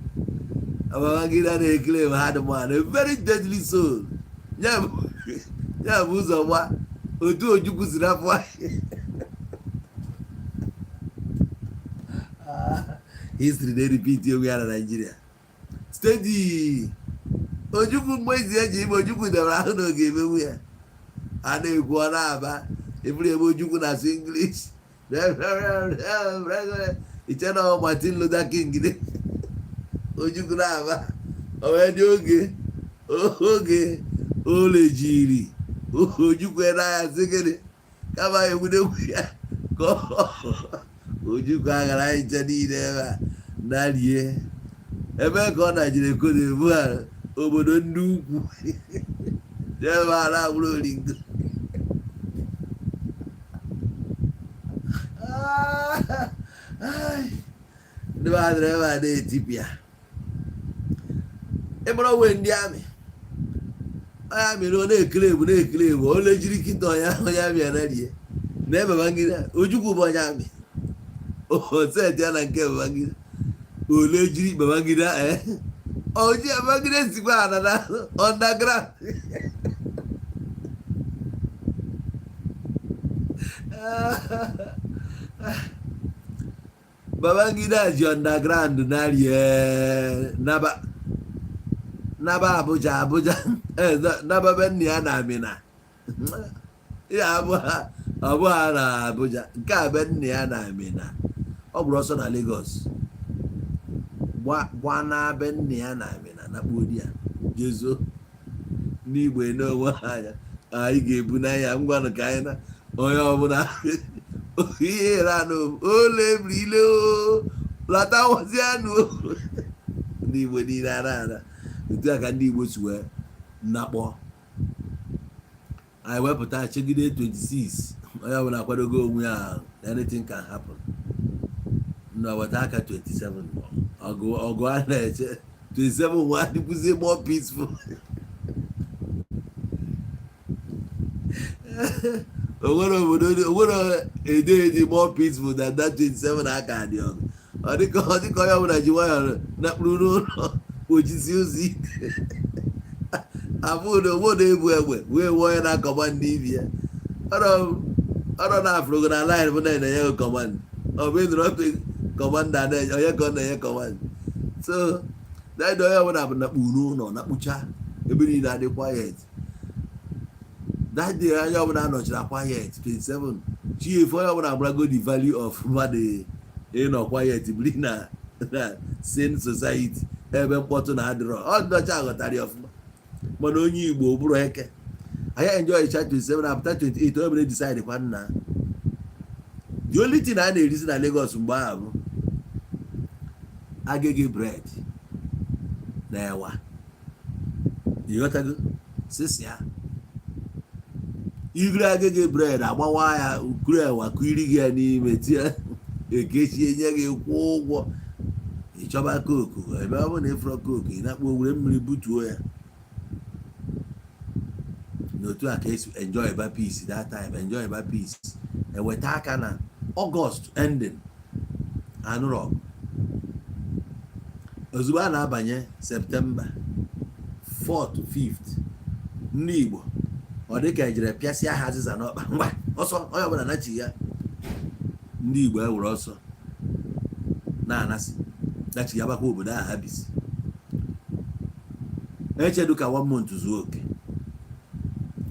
Babangida na-ekele m hard man, a very deadly soul. Ya bụ ụzọ gba otu Ojukwu si napụ history na-repeat onwe ya na Naịjirịa. Steady Ojukwu mgbe izi eji ime Ojukwu debere ahụ na oge emewu ya a na-ekwu ọ na-aba eburu ebe Ojukwu na-asụ English iche na Martin Luther King dị Ojukwu na-aba o wee dị oge oge ole jiri Ojukwu n'anya sị gịnị kama egwudegwu ya ka Ojukwu aghara anyị nche niile ebe a narie ebe ka ọ najiri ekodo ebu ha obodo ndị ukwu ebe a na-agbụrụ oringo. Ndị mmadụ ebe a na-etipịa ịgbara onwe ndị amị, onye amị na ọ na-ekele ebu na-ekele ebu ole jiri kịta onye onye amị anarie na Babangida. Ojukwu bụ onye amị oseti ya na nke Babangida ole jiri Babangida oji Babangida sikwa ana na underground. Babangida ji underground narie naba naba Abuja Abuja naba be nna ya na Amina ya abụ ha na Abuja nke a be nna ya na Amina. Ọ gburu ọsọ na Lagos gbana be nna ya na Amina na kpuo di ya jezo n'igbe n'onwe ha anya anyị ga-ebu n'anya ngwanụ ka anyị na onye ọbụla ihe ranụ ole ebiri ile lata anụ ndị Igbo niile ara ara. Otu a ka ndị Igbo si wee nakpọ anyị wepụta chegide 26, onye ọbụla akwadogo onwe ya, anything can happen. Na weta aka 27 ọgụ ọgụ a na-eche 27 nwa dịkwuzie more peaceful. Onwere obodo, onwere ede dị more peaceful than that 27 aka dị ọgụ. Ọ dịka onye ọbụla ji nwayọọ nakpuru n'ụlọ, kpochisi ụzọ ite abụrụ na onwe na-ebu egbe wee nwee onye na-acommand ibi ya. Ọrọ na-afụrụ na line bụ na-enye command, ọ bụ ịnụrụ ọkụ commander na-enye onye ka ọ na-enye command. So that onye ọbụla bụ nakpu n'ụlọ, nakpucha, ebe niile adị quiet that day. Onye ọbụla nọchiri quiet 27 chi efu. Onye ọbụla agbarago the value of mmadụ ịnọ quiet, biri na sane society ebe mkpọtụ na-adịrọ. Ọ ndị ọcha ghọtara ya ọfụma, mana onye Igbo bụrụ eke anyị enjoy cha 27, apụta 28, onye bụla decide kwa nna. The only thing a na-erizi na Lagos mgbe ahụ bụ Agege bread na ewa. Ịghọtago? Sisi ya igre Agege bread, agbawa ya, kuru ewa kiri gị ya n'ime, tie ekechie, nye gị, kwụọ ụgwọ. Ịchọba Coke, ebe ọ bụrụ na ịfụrọ Coke, ị na-akpọ were mmiri butuo ya. N'otu a ka esi enjoy ba peace that time, enjoy ba peace. Eweta aka na August ending, anụrụ ọgụ. Ozugbo a na-abanye September 4th, 5th, ndị Igbo, ọ dị ka ejere pịasịa ha azịza n'ọkpa. Ngwa, ọsọ, onye ọbụla nachi ya. Ndị Igbo ewere ọsọ na-anasị nachi ya bakwa obodo ahụ ha bisi. Echedu ka one month zuo oke,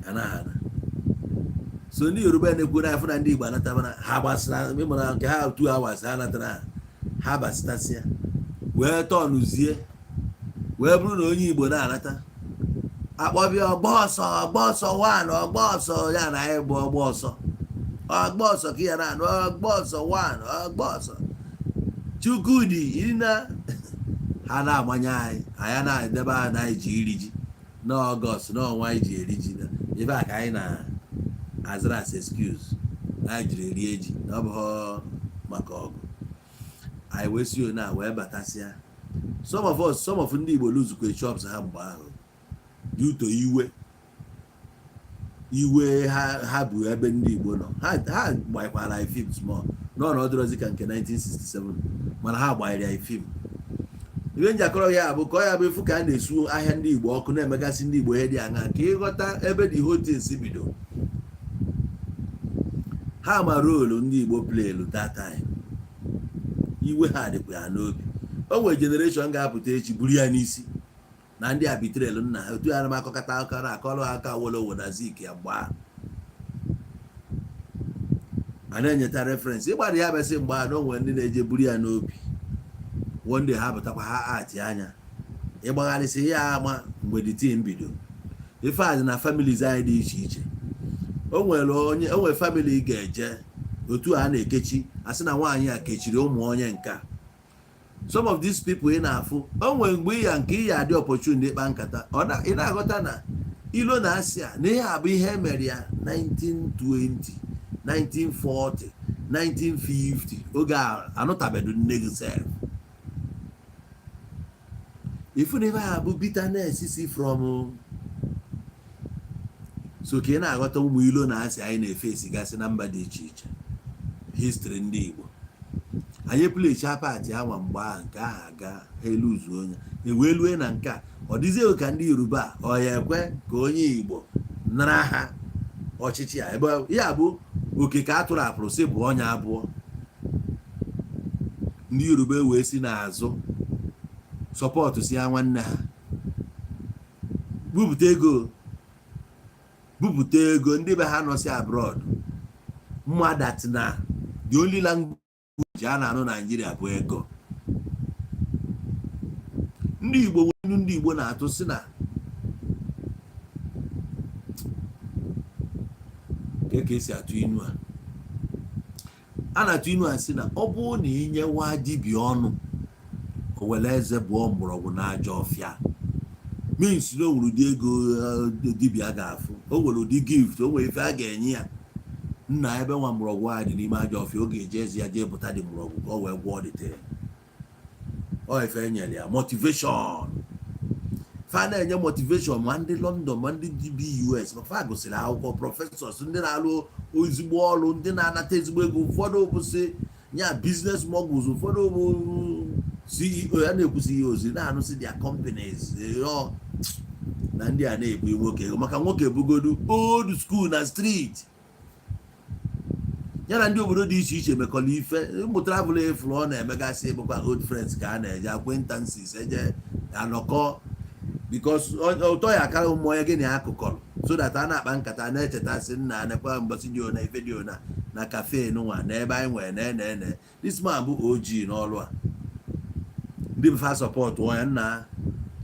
anaghị ana. So ndị Yoruba na-ekwu na afụ na ndị Igbo anatabara, ha gbasara ịmara nke ha 2 hours, ha natara ha, ha basitasịa wee tọnụzie, wee bụrụ na onye Igbo na-anata, akpọbịa ọgba ọsọ, ọgba ọsọ 1, ọgba ọsọ ya na anyị bụ ọgba ọsọ, ọgba ọsọ ka ya na-anụ, ọgba ọsọ 1, ọgba ọsọ Chukwudi ina ha na-amanye anyị. Anyị na-edebe ha na anyị ji iri ji n'August, n'ọnwa anyị ji eri ji. Na ebe a ka anyị na-azara as excuse na anyị jiri rie ji, na ọ bụghị maka ọgụ. Anyị wee si one a wee batasịa. Some of us, some of ndị Igbo luzukwe shops ha mgbe ahụ due to iwe iwe ha bụ ebe ndị Igbo nọ. Ha gbanyekwara anyị film small nọ na ọdịrọzi ka nke 1967, mana ha gbanyere anyị film. Ibe njakọrọ ya bụ ka ọ ya bụ efu ka a na-esu ahịa ndị Igbo ọkụ, na-emegasị ndị Igbo ihe dị aṅa, ka ịghọta ebe the whole thing si bido. Ha ma role ndị Igbo playlu that time. Iwe ha dịkwa ya n'obi. O nwere generation ga-apụta echi buru ya n'isi na ndị a betrayelu nna ha. Otu ya na m akọkọta aka na akọrọ ha aka Awolowo na Zik ya mgbe ahụ a na-enyeta reference ịgbara ya besị mgbe ahụ na o nwere ndị na-eje buru ya n'obi. One day ha pụtakwa, ha ati anya ịgbagharịsị ya ama mgbe the team bido. Ife a dị na families anyị dị iche iche. O nwere onye, o nwere family ga-eje otu a na-ekechi, asị na nwaanyị a kechiri ụmụ onye nka. Some of these people ị na-afụ, o nwere mgbe ịya nke ịya adị opportunity ịkpa nkata, ị na-aghọta na ilo na asị a na ihe a bụ ihe emere ya 1920, 1940, 1950, oge a anụtabedu nne gị sef. Ifu na ebe a bụ bitterness si from. So ka ị na-aghọta ụmụ ilo na asị anyị na-efesi gasị na mba dị iche iche. History ndị Igbo anyị playcha part anwa mgbe ahụ, nke ahụ aga, ha eluzu onye ewee lue na nke a. Ọ dịzie ka ndị Yoruba ọ ya ekwe ka onye Igbo nara ha ọchịchị a, ebe ya bụ oke ka a tụrụ apụrụ sị bụ onye abụọ. Ndị Yoruba wee si n'azụ support si ya nwanne ha bupụta ego, bupụta ego. Ndị be ha nọsi abroad mma that na the only language a na-anụ Naijiria bụ ego. Ndị Igbo nwere, ndị Igbo na-atụ si na ka esi atụ inu a, a na-atụ inu a sị na ọ bụrụ na inyewa dibịa ọnụ, o were eze bụọ mgbọrọgwụ n'ajọ ọfịa, means na o nwere ụdị ego dibịa ga-afụ, o nwere ụdị gift, o nwere ife a ga-enye ya nna ebe nwa mgbọrọgwụ a dị n'ime ajọ ọfịa. Ọ ga-eje ezi ya jee pụta dị mgbọrọgwụ ka ọ wee gwọọ dịte ọ ife e nyere ya motivation. Fa na-enye motivation, ma ndị London, ma ndị DB US, ma fa gụsịrị akwụkwọ, professors, ndị na-alụ ezigbo ọrụ, ndị na-anata ezigbo ego. Ụfọdụ bụsị ya business moguls, ụfọdụ bụ CEO ya na-ekwu, CEOs na-anụsị their companies ọ na ndị a na-ebu nwoke ego, maka nwoke bugodu old school na street ya na ndị obodo dị iche iche mekọrọ ife. Ụmụ travel efuru ọ na-emegasị bụkwa old friends ka a na-eje, acquaintances eje anọkọ, because ụtọ ya akara ụmụ onye gị na ya akụkọrọ, so that a na-akpa nkata na-echetasị nna nekwa mbọsị dị ona ife dị ona na cafe nụnwa na ebe anyị nwere na ene ene. This man bụ OG n'ọrụ a. Ndị befa support ya nna,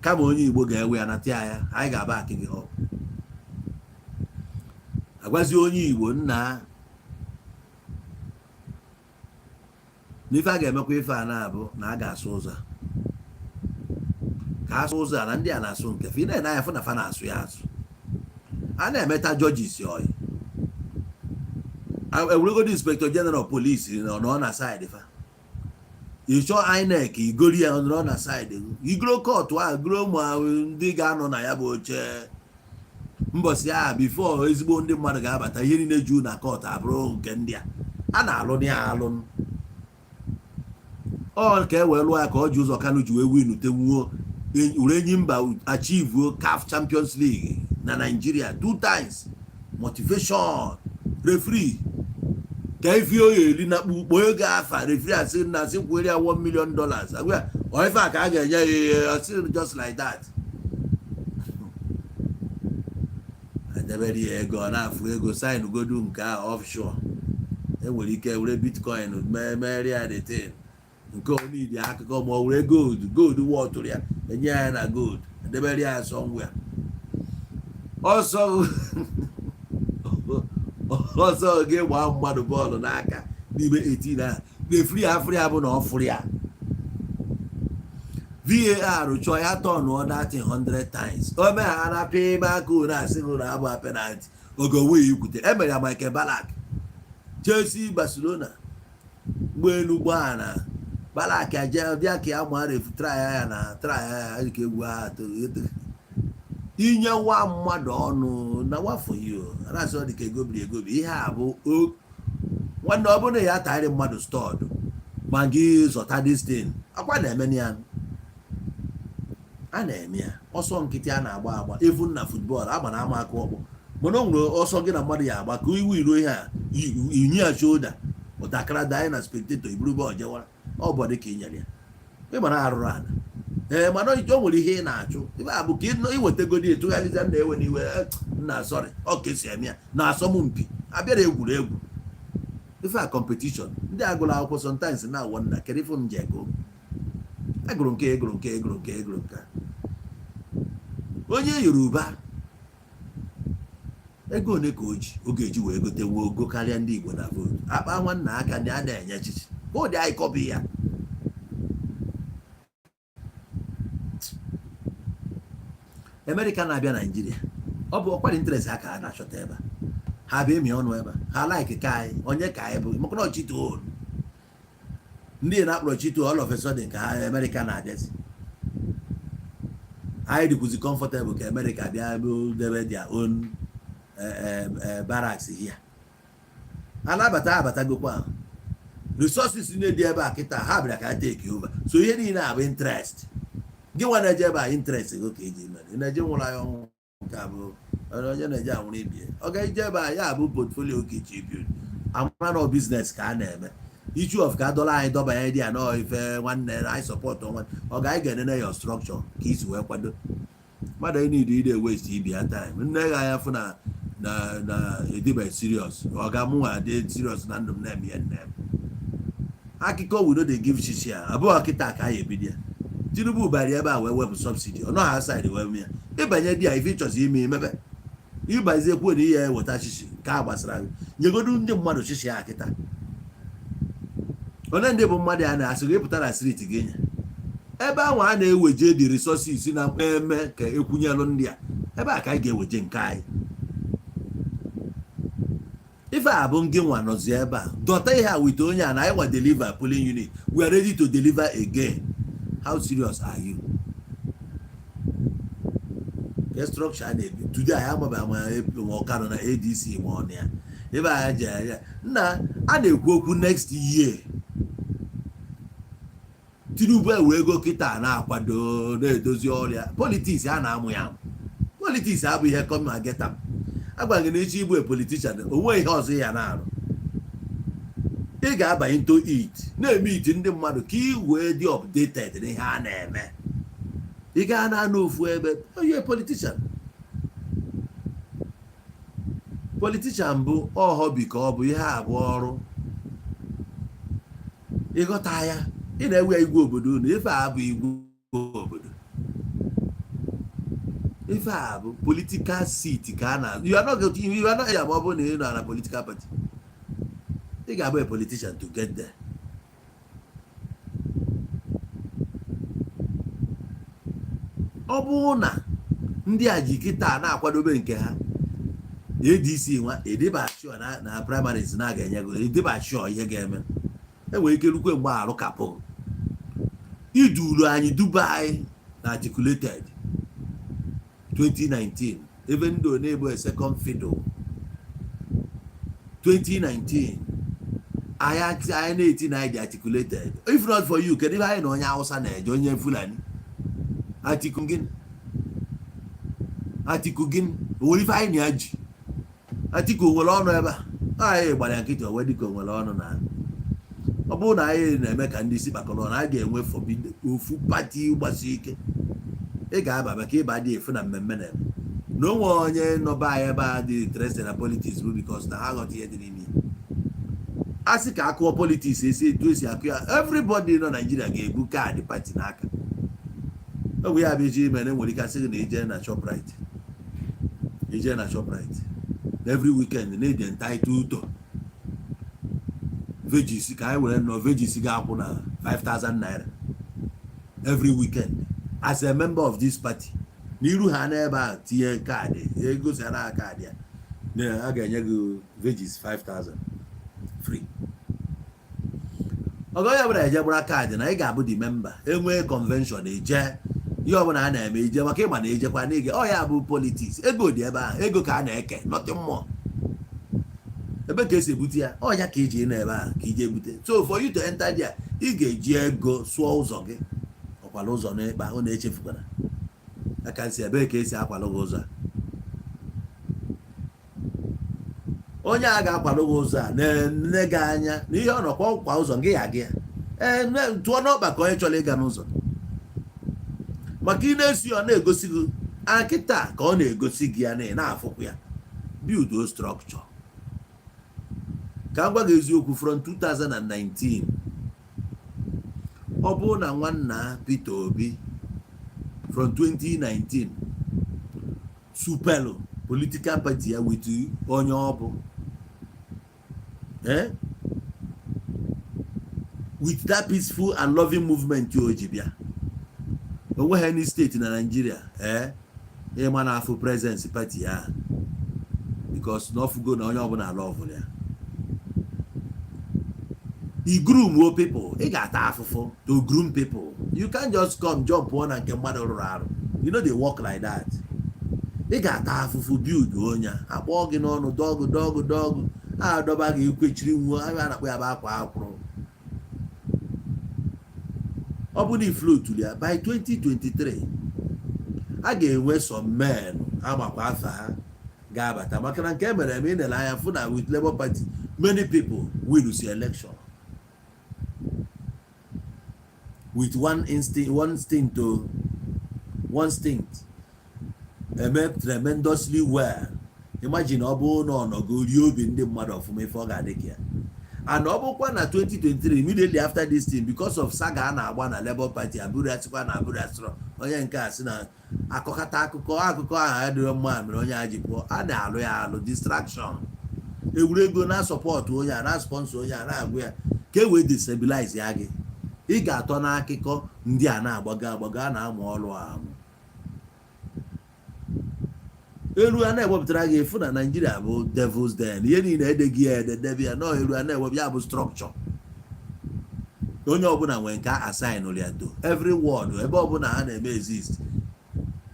kama onye Igbo ga-ewe ya nata ya, anyị ga-aba akị gị. Ọ agwazi onye Igbo nna n'ife a ga-emekwa, ife a na-abụ na a ga-asụ ụzọ a, ka asụ ụzọ a na ndị a na-asụ nke fa. Ị na-ene anya fụ na fa na-asụ ya asụ, a na-emeta judges oyi, eweregodi inspector general police nọ na side fa, ịchọ INEC igori ya nọrọ na side, igoro court a goro ma ndị ga-anọ na ya bụ oche mbọsị a before ezigbo ndị mmadụ ga-abata. Ihe niile juu na court abụrụ nke ndị a a na-alụ ya alụ ọ ka e wee lụọ ya, ka ọ ji ụzọ Kanu ji wee win tenwuo were enyi mba achieve CAF Champions League na Nigeria two times. Motivation referee ka ife oyi eri na kpukpo ego afa referee asị na asị kwere ya $1 million, agwa ya ọ ife a ka a ga-enye ya ihe ọsị just like that. Edebere ya ego, ọ na-afụ ego sign godu nke a offshore, enwere ike were bitcoin mee mere ya the thing nke onidi akụkọ, ma ọ were gold, gold wọtụrụ ya, enye ya na gold, edebere ya somewhere. Ọsọ ọsọ gị gbaa mmadụ bọọlụ n'aka n'ime 18 a na-efuri ya afụrụ ya bụ na ọ fụrụ ya. VAR chọọ ya turnụọ that thing 100 times, o mee ha na pịa ime aka unu asị gị na abụ penalty oge onwe ikwute. Emere ya Michael Ballack, Chelsea Barcelona, ụgbọelu gbaa na Ballack aje bịa ka ya ma ref try ya na try ya ka egwu ha inye nwa mmadụ ọnụ na wafọ yo na-asị ọ dị ka egobiri egobi. Ihe a bụ nwanne, ọ bụrụ na ya tarị mmadụ stud ma gị zọta this thing akwa na-eme ya, a na-eme ya ọsọ nkịtị a na-agba agba. Even na football agba na ama aka ọkpọ, mana o nwere ọsọ gị na mmadụ ya agba ka iwu iruo ihe a inye ya shoulder, ụtakara daa na spectator iburu bọọlụ jewara ọ bụ dị ka i nyere ya ịgbara arụrụ ala. Ee, mana o nwere ihe ị na-achụ ibe a bụ ka iwetagodi etụgharịza na ewe n'iwe nna, sorry, ọ ka esi eme ya na asọmpi abịara egwuregwu ife a competition. Ndị agụrụ akwụkwọ sometimes na-awọ nna, kedu ife m ji ego agụrụ nke egụrụ nke egụrụ nke egụrụ nke onye Yoruba ego one ka o ji oge eji wee gote nwe ogo karịa ndị Igbo na vote akpa nwanna aka ndị a na-enye echichi ka ụdị anyị kọbi ya. Amerịka na-abịa Naijiria, ọ bụ ọkwara interest ha ka ha na-achọta ebe a. Ha bụ ịmị ọnụ ebe a, ha like ka anyị onye ka anyị bụ maka na ọchịtụ ndị na-akpọrọ chito. All of a sudden ka ha Amerịka na-abịazi, anyị dịkwuzi comfortable ka Amerịka bịa debe their own barracks here. Anabata abatagokwa resources na-edi ebe a kịta, ha bịara ka ha take over. So ihe niile a bụ interest gị nwa na-eje ebe a, interest gị ka eji mere ị na-eje nwụrụ anyị ọnwụ nke a bụ onye na-eje anwụrụ ibie ọ ga-eje ebe a ya bụ portfolio ka iche build amara na business ka a na-eme issue of ka adọla anyị dọbanye dị ya nọọ ife nwanne anyị support nwanne ọ ga anyị ga-enene your structure ka isi wee kwado mmadụ. Anyị need ide waste ibi ya time nne gị anya fụ na na na edibe serious. Ọ ga-amụnwa dị serious na ndụ m na-eme ihe nne m akụkọ. We no dey give shishi a abụọ kịta ka anyị ebido ya. Tinubu bara ebe a wee wepụ subsidy ọ nọghị aside wee mee ya ịbanye di ya ife ịchọzi ime emebe ịgbazie kwuo na ihe eweta shishi nke a gbasara gị. Nyegodu ndị mmadụ shishi a kịta. Onye ndị bụ mmadụ a na-asị gị pụta na street gị nye ebe ahụ a na-eweje the resources na eme ka ekwunyelụ ndị a ebe a ka anyị ga-eweje nke anyị. Ife a bụ ngị nwa nọzi ebe a dọta ihe a wite onye a na anyị nwa deliver polling unit. We are ready to deliver again. How serious are you? Ke structure a na-ebi today, anyị amabeghị ma ọ ka nọ na ADC ma ọ na ya ebe anyị ji anya nna a na-ekwu okwu. Next year, Tinubu ewere ego kịta na-akwado na-edozi ọrịa. Politics a na-amụ ya amụ. Politics abụ ihe come and get am. Agwa gị na echi igbu politician, onwe ihe ọzọ ya na-arụ, ị ga-abanye into it, na-eme it ndị mmadụ ka ị wee dị updated n'ihe a na-eme. Ị gaa na-anụ ofu ebe onye politician. Politician bụ hobby ka ọ bụ ihe a bụ ọrụ. Ịghọta ya, ị na-ewe igwe obodo unu. Ife a bụ igwe obodo, ife a bụ political seat ka a na you are not going to, you are not ya. Ma ọ bụrụ na ị nọ na political party, ị ga-abụ a politician to get there. Ọ bụrụ na ndị a ji kịta na-akwadobe nke ha, ADC nwa edeba sure na primaries na ga-enye gị, edeba sure ihe ga-eme. Enwere ike rukwe mgbe arụ kapụ iduru anyị duba anyị na articulated 2019, ebe ndị na-ebu a second fiddle 2019, anyị na-eti na anyị dị articulated. If not for you, kedu ebe anyị na onye Hausa na-eje, onye Fulani? Atiku gịnị? Atiku gịnị? O nwere ife anyị na ya ji? Atiku nwere ọnụ ebe a? Anyị gbara ya nkịtị, onwe dịka o nwere ọnụ. Na ọ bụrụ na anyị na-eme ka ndị isi kpakọrọ ọnụ, a ga-enwe forbid ofu party gbasi ike. Ị ga-aba maka ịba dị efu na mmemme na-eme na onwe onye nọba anyị ebe a dị interested na politics bụ because na ha ghọta ihe dị n'ime ya. A sị ka akụọ politics esi etu esi akụ ya, everybody nọ Naijiria ga-ebu card party n'aka. Ọ bụ ya bụ iji ime na enwere ike asị gị na ije na Shoprite, ije na Shoprite every weekend na-eji entitled to veggies, ka anyị were nọ veggies ga-akwụ na 5000 naira every weekend as a member of this party. N'iru ha n'ebe a, tinye card, egosiara card ya na a ga-enye gị veggies 5000 free. Ọgọ onye ọbụla eje gbara card na ị ga-abụ the member. Enwee convention, eje ihe ọbụla a na-eme, ije maka ịma na ejekwa n'ige. Ọ ya bụ politics. Ego dị ebe ahụ, ego ka a na-eke, nothing more. Ebe ka esi ebute ya, ọ ya ka iji nọ ebe ahụ ka ije ebute. So for you to enter there, ị ga-eji ego sụọ ụzọ gị, ọkwala ụzọ n'ịkpa. Ọ na-echefukwara aka nsi ebe ka esi akwalụ gị ụzọ a. Onye a ga-akwalụ gị ụzọ a na-ene gị anya na ihe ọ nọkwa kwa ụzọ gị ya gị ya ee tụọ n'ọkpa ka onye chọrọ ịga n'ụzọ, maka ị na-esi ọ na-egosi gị akịta ka ọ na-egosi gị ya na ị na-afụkwa ya. Build structure. Ka m gwa gị eziokwu, from 2019, ọ bụrụ na nwanna Peter Obi from 2019 supelu political party ya with onye ọ bụ, with that peaceful and loving movement o ji bịa, onweghị any state na Nigeria ịma na afụ presence party ya, because na ọfụgo na onye ọbụla love ya. I groom o people, ị ga-ata afụfụ to groom people. You can't just come jump pụọ na nke mmadụ rụrụ arụ. You no dey work like that. Ị ga-ata afụfụ build onye a akpọọ gị n'ọnụ, dọgụ dọgụ dọgụ, a adọba gị ekwechiri nwuo. A na-akpọ ya bụ akwa akwụrụ. Ọ bụ na iflotulu ya by 2023, a ga-enwe some men amakwa afa ha ga-abata, maka na nke emere eme ị nere anya fụ na with Labour Party, many people win si election with one instinct, one stint to one stint, eme tremendously well. Imagine, ọ bụrụ na ọ nọgo rie obi ndị mmadụ ọfụma, ife ọ ga-adị ka ya. And ọ bụkwa na 2023, immediately after this thing, because of saga a na-agba na Labour Party, abụrụ asịkwa na abụrụ asịrọ onye nke a sị na akọkata akụkọ akụkọ ahụ adịrọ mma mere onye a ji pụọ. A na-alụ ya alụ, distraction, egwuregwu na support onye a, na sponsor onye a, na-agwa ya ka e wee destabilize ya gị. Ị ga-atọ n'akụkọ ndị a na-agbago agbago, a na-amụ ọrụ amụ elu a na-ewepụtara gị efu na Naijiria bụ devil's den. Ihe niile edeghị ya ede, debe ya nọọ elu a na-ewepụ ya bụ structure. Onye ọbụla nwere nke a assign ya to every ward, ebe ọbụla ha na-eme exist.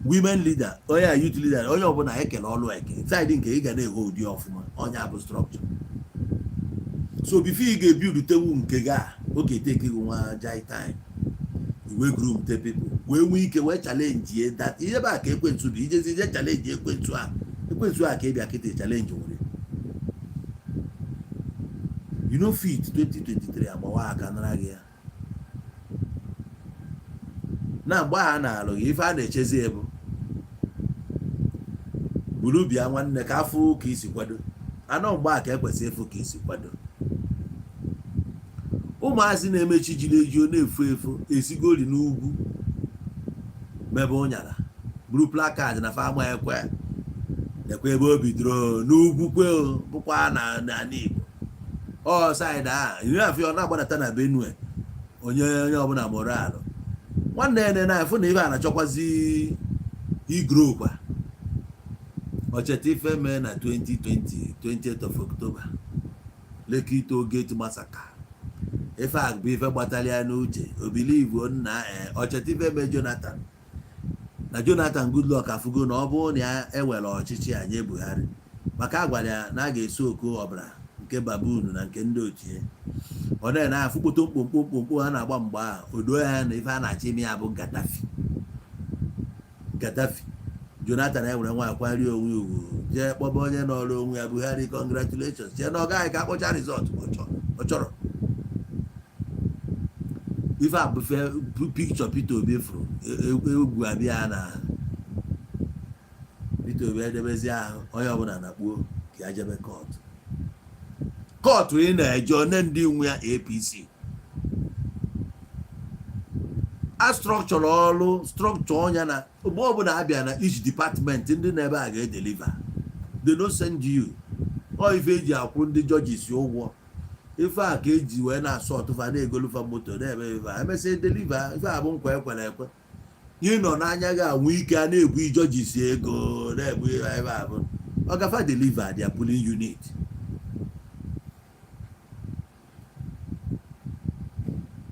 Women leader, onye a youth leader, onye ọbụla ekele ọlụ eke side nke ị ga na-eho ụdị ọfụma. Onye a bụ structure. So before ị ga-ebuild tewu nke gị a, oge take gị nwa jai time wee groom the people, wee nwee ike wee challenge ye that ihe ebe a ka ekwensu dị. Ijezi ije challenge ekwensu a, ekwensu a ka ị bịa kịta challenge nwere you no fit. 2023 agbawa aka nara gị ya na mgbe ha na-alụ gị. Ife a na-echezi bụ buru bịa, nwanne, ka afụ ka isi kwado anọ. Mgbe a ka ekwesị ịfụ ka isi kwado. Ụmụazị na-emechi jiri eji na-efu efu esigori n'ugwu mebe ụnyara, buru placard na fama ekwe ekwe ebe o bidoro n'ugwu kwe bụkwa na n'ala Igbo. Ọ side a iri afọ ọ na-agbadata na Benue. Onye onye ọbụla moralụ, nwanne ya na-afụ na ife a na-achọkwazi igro kwa. Ọcheta ife mee na 2020, 20th of October, Lekki Toll Gate massacre. Ife a bụ ife gbatara ya n'uche obilivu nna. Ọcheta ife mee Jonathan na Jonathan Goodluck afụgo na ọ bụrụ na ya ewere ọchịchị a nye Buhari, maka a gwara ya na a ga-eso oku ọbara nke babunu na nke ndị otu ya. Ọ na-ene afụ kpoto mkpomkpo mkpomkpo ha na-agba mgbe a odo ya na ife a na-achọ ime ya bụ Gaddafi. Gaddafi Jonathan ewere nwa akwari onwe ugwu jee kpọba onye nọrọ onwe ya, "Buhari, congratulations." Jee na ọ gaghị ka akpọcha result. Ọ chọrọ ife a bụfe pikchọ Peter Obi fụrụ egwu abịa na Peter Obi edebezi ahụ. Onye ọbụla na-akpuo ka ya jebe court. Court ị na-eje, one ndị nwe ya, APC a structure ọrụ, structure ọnya na mgbe ọbụla abịa na each department, ndị na ebe a ga-edeliver. They no send you. Ọ ife eji akwụ ndị judges ụgwọ, ife a ka eji wee na-asọ ọtụfa, na-egolufa moto, na-eme ife a, emesịa deliver. Ife a bụ nkwa ekwere ekwe. Ị nọ n'anya gị anwụ ike a na-ebu judges ego, na-ebu ebe a bụ ọ gafa deliver their polling unit.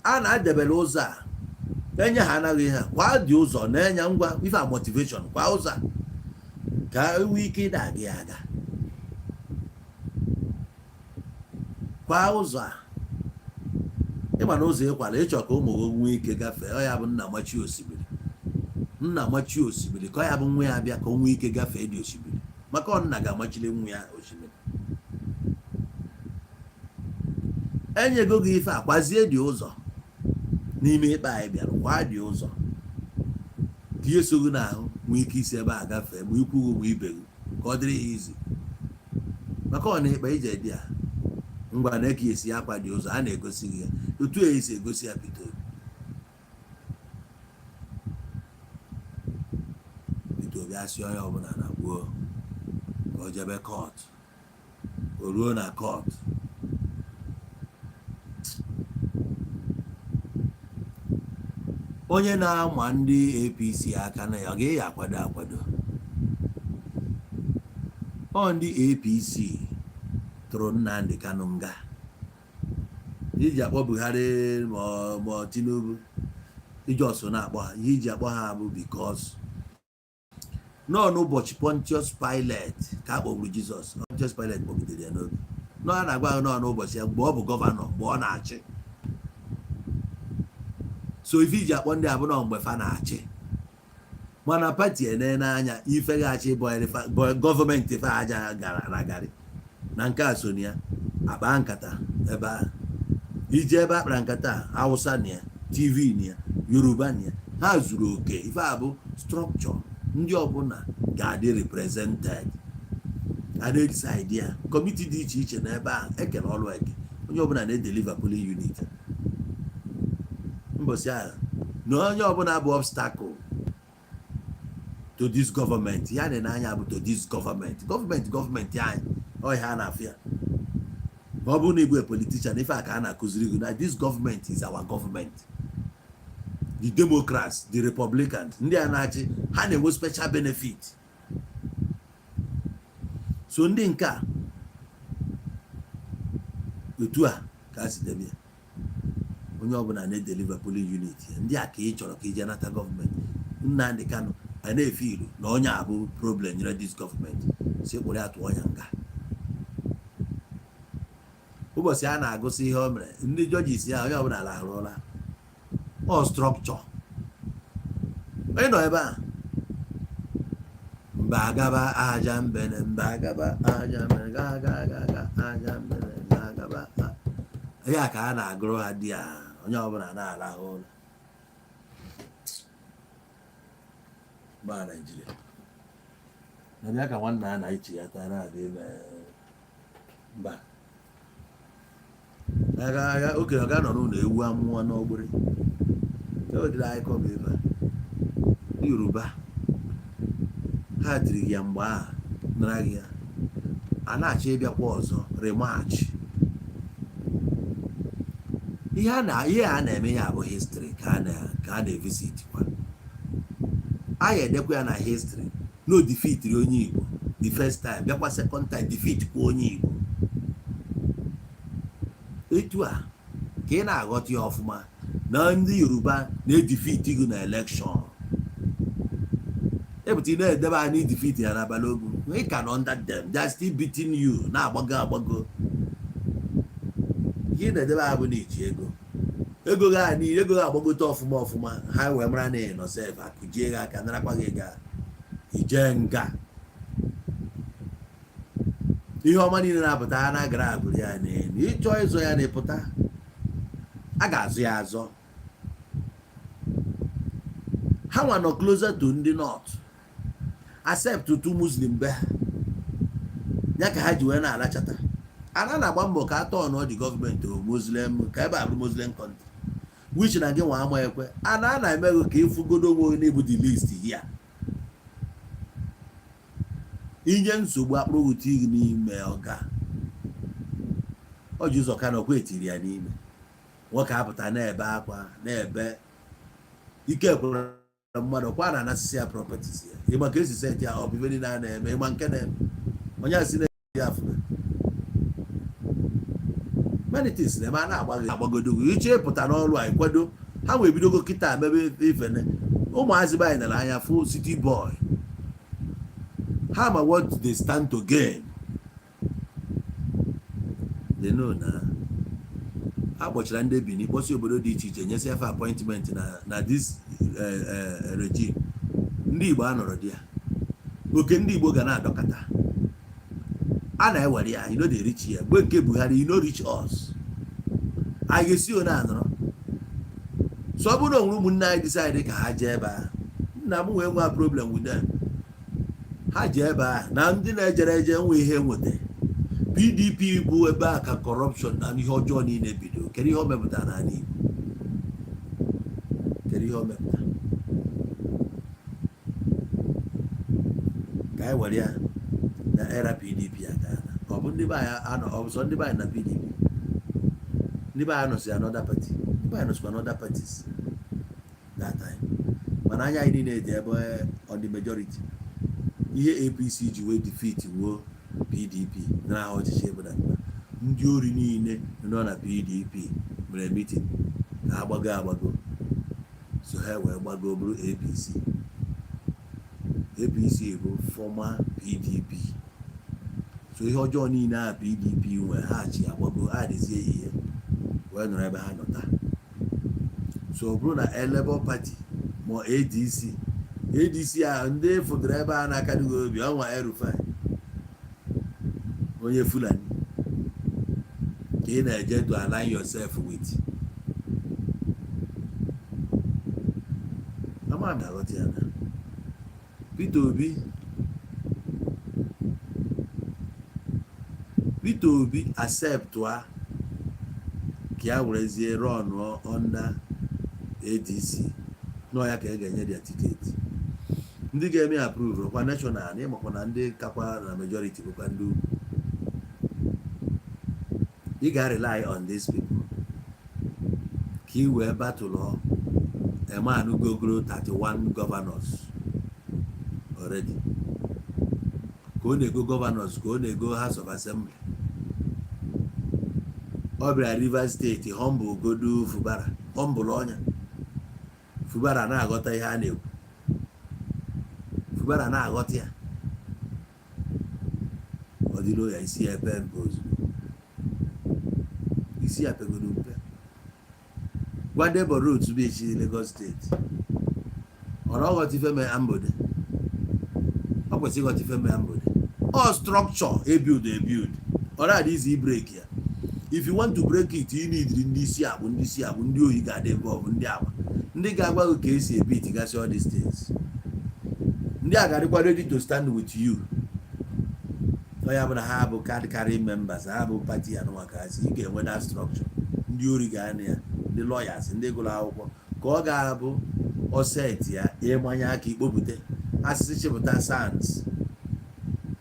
A na-adebere ụzọ a enye ha, anaghị ha kwa dị ụzọ na-enye ngwa ife a motivation kwa ụzọ a ka enwee ike ịda aga ya aga kwa ụzọ a. Ịma na ụzọ ịkwara ịchọ ka ụmụ gị nwee ike gafee, ọ ya bụ nna machi osimiri, nna machi osimiri, ka ọ ya bụ nwa ya abịa ka o nwee ike gafee dị osimiri, maka ọ nna ga-amachiri nwa ya osimiri. Enyego gị ife a, kwazie dị ụzọ n'ime ịkpa anyị bịara kwa dị ụzọ ka ihe so gị n'ahụ nwee ike isi ebe a gafee, ma ikwu gị ma ibe gị, ka ọ dịrị ya izi, maka ọ na-ekpe ije dị a ngwa na ka esi akwa dị ụzọ a na-egosi gị ya otu a esi egosi ya. Peter Obi, Peter Obi asị onye ọbụla na gbuo ka o jebe court. O ruo na court, onye na-ama ndị APC aka na ya ọ ga-eyi akwado akwado. Ọ ndị APC tụrụ Nnamdi Kanu nga iji akpọ Buhari ma ọ Tinubu iji ọsọ na-akpọ ha. Ihe iji akpọ ha bụ because nọ n'ụbọchị Pontius Pilate ka a kpọgburu Jizọs. Pontius Pilate kpọgidere ya n'obi. Nọ a na-agwa ya nọ n'ụbọchị ya mgbe ọ bụ governor, mgbe ọ na-achị. So ife iji akpọ ndị abụ nọ mgbe fa na-achị, mana party ene n'anya ife ga-achị gọọmenti fa aja gara na garị na nke a so na ya akpa nkata ebe a ije ebe akpara nkata. Hausa na ya, Tiv na ya, Yoruba na ya, ha zuru oke. Ife a bụ structure ndị ọbụla ga-adị represented. A na-edecide ya committee dị iche iche na ebe a ekere ọrụ eke, onye ọbụla na-edeliver polling unit mbọsị ahụ na onye ọbụla bụ obstacle to this government ya na n'anya bụ to this government, gọọmenti gọọmenti anyị. Ọ ihe a na-afụ ya ma ọ bụrụ na ị bụ a politician, ife a ka a na-akụziri gị na this government is our government. The Democrats, the Republicans, ndị a na-achị ha na-enwe special benefit. So ndị nke a otu a ka a si debe ya, onye ọbụla na-edeliver polling unit ya. Ndị a ka ị chọrọ ka ije nata gọọmenti. Nnamdi Kanu a A na-efe ilu na onye a bụ problem nyere this government, si kpụrụ ya tụọ ya nga. Ụbọchị a na-agụsị ihe o mere, ndị judges ya, onye ọbụla lahụrụ ụra. Ọ structure onye nọ ebe a, mba agaba aja mbene, mba agaba aja mbene, ga ga ga ga aja mbene, ga gaba ya ka a na-agụrụ ha di ya, onye ọbụla na-alahụ ụra. Mba Naijiria na bịa ka nwanne a na-echi ya taa na-abịa ime mba agha agha okenye ọ ga-anọ n'ụlọ, ewu amụọ n'ogbere ewedịrị anyị kọba ebe a. Ndị Yoruba ha tiri gị ya mgbe ahụ, nara gị ya, a na-achọ ịbịakwa ọzọ rematch. Ihe a na-eme ya bụ history ka a na-evisit kwa. A ya edekwa ya na history no defeat onye Igbo the first time, bịakwa second time defeat kwa onye Igbo. Etu a ka ị na-aghọta ya ọfụma na ndị Yoruba na-edefeat gị na election. Epụta ị na-edebe anyị defeat ya na Balogun, ị ka nọ under them, they are still beating you, na-agbago agbago. Ihe ị na-edebe ha bụ na iji ego, ego gị niile, ego gị agbagote ọfụma ọfụma, ha wee mara na ị nọ sef, akụjie gị aka, narakwa gị ga ije nga. Ihe ọma niile na-apụta, ha na-agara abụrụ ya n'elu. Ịchọọ ịzụ ya na-epụta, a ga-azụ ya azọ. Ha nwa nọ closer to ndị north, accept to Muslim be ha, ya ka ha ji wee na-alachata. Ana na-agba mbọ ka a tọọ nọ dị gọọmenti o Muslim, ka ebe a bụrụ Muslim country, which na gị nwa ama ekwe. Ana a na-eme gị ka ịfụgodo onwe gị na-ebu the list here, inye nsogbu akpụrụ gị n'ime ọga ọ ji ụzọ ka nọkwa etiri ya n'ime. Nwoke apụta na-ebe akwa na-ebe ike kwere mmadụ kwa na anasịsị ya properties ya. Ịma ka esi set ya ọ bụ ife niile a na-eme, ịma nke na-eme onye a si na ya afụbe many things na-eme. A na-agba gị agbagodo gị iche ịpụta n'ọrụ a, ịkwado ha wee bidogo kịta mebe ifene. Ụmụazị be anyị nara anya fụ city boy ha ma what they stand to gain. They know na a kpọchara ndị Benin, kpọsi obodo dị iche iche, nyesi afa appointment na this regime. Ndị Igbo anọrọ di ya oke, ndị Igbo ga na-adọkọta a na-ewere ya. You no dey reach here. Mgbe nke Buhari, you no reach us. Anyị ga-esi one anọrọ. So ọ bụrụ na onwere ụmụnne anyị decide ka ha jee ebe a, nna m wee nwee problem with them, ha jee ebe a na ndị na-ejere eje nwe ihe nweta. PDP bụ ebe a ka corruption na ihe ọjọọ niile bido. Kedu ihe o mepụtara n'ala Igbo? Kedu ihe o mepụtara? Ka anyị were ya na era PDP agaala. Ọ bụ ndị be anyị anọ, ọ bụ sọ ndị be anyị na PDP? Ndị be anyị nọsi another party, ndị be anyị nọsikwa another parties that time, mana anya anyị niile dị ebe on the majority. Ihe APC ji wee defeat wuo PDP na ọchịchị bụ na ndị ori niile nọ na PDP mere meeting ka ha gbago agbago, so ha wee gbago bụrụ APC. APC bụ former PDP, so ihe ọjọọ niile a PDP nwere, ha chi agbago, ha dịzie ihe wee nọrọ ebe ha nọ taa. So ọ bụrụ na Labour Party ma ADC, ADC a ndị fụtara ebe a na-akadịghị obi ọnwa El-Rufai, onye Fulani, ka ị na-eje to align yourself with. Ama m aghọta ya na Peter Obi accept a ka ya werezie run under ADC nọ ya ka e ga-enye their ticket. Ndị ga-eme approve kwa national na ịmakwa na ndị kakwa na majority bụkwa ndị ugwu. Ị ga-rely on these people ka ị wee battle a man who gogoro 31 governors already, ka ọ na-ego governors, ka ọ na-ego House of Assembly. Ọ bịara Rivers Steeti, humble godu Fubara, humble ọnya Fubara na-aghọta ihe a na-ekwu. Cubana na-aghọta ya, ọ dịrị ya isi ya epe mpe ozugbo, isi ya pegoro mpe. Gbadebo Rhodes bụ echi Lagos State, ọ na ọghọta ife mee Ambode, ọ kwesịrị ịghọta ife mee Ambode. Ọ structure ebuild ebuild, ọ na-adị easy break ya. If you want to break it, you need ndị isi agbụ, ndị isi agbụ, ndị ohi ga-adị involve, ndị agba, ndị ga-agwa gị ka esi ebit gasị all these things, ndị a ga-adịkwa ready to stand with you. Ọ ya bụ na ha bụ card carrying members, ha bụ party ya nụnwa ka ha si. Ị ga-enwe that structure, ndị ori ga-anị ya, ndị lawyers, ndị gụrụ akwụkwọ, ka ọ ga-abụ ọset ya ịmanye aka ikpopụta asịsị chịpụta SANs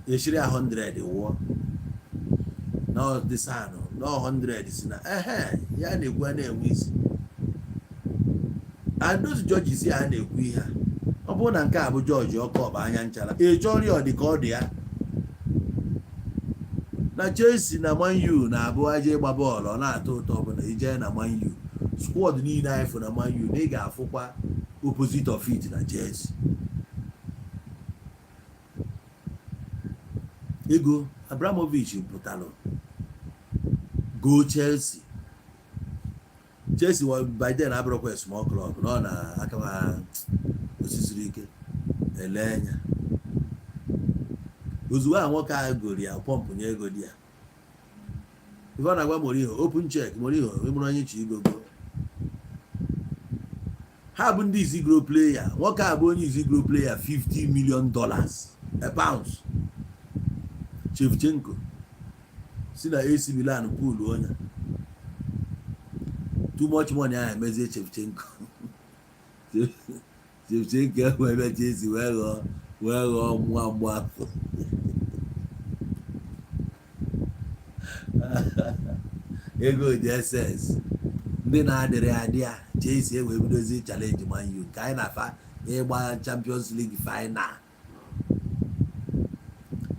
eshiri ya 100 wụọ na dị SAN na 100 si na ehe ya na-ekwu a na-enwe isi. And those judges ya na-ekwu ihe a, ọ bụrụ na nke a bụ jọji ọkụ ọba anya nchara, ị chọrọ ya, ọ dị ka ọ dị ya na Chelsea na Man U na-abụ aje ịgba bọọlụ, ọ na-atọ ụtọ. Ọbụla ije na Man U, squad niile anyị fụ na Man U na ị ga-afụkwa opposite of it na Chelsea. Ego Abramovich pụtalụ go Chelsea. Chelsea by then abụrụkwa small club nọ na aka ha osisiri ike ele anya. Ozugbo a nwoke a goro ya, pọmpụ nye ego dị ya, ife ọ na-agwa Mourinho, open check. Mourinho ịmụrụ onye chi igogo ha bụ ndị izigro player. Nwoke a bụ onye izigro player, $50 million, pounds. Shevchenko si na AC Milan pull onye too much money ahụ emezie Shevchenko. Shevchenko enwe ebe Chelsea wee ghọọ nwa mgbafọ. Ego dị ss ndị na-adịrị adị ya. Chelsea ewee bidozi challenge Man U nke anyị na-afa ịgba Champions League final.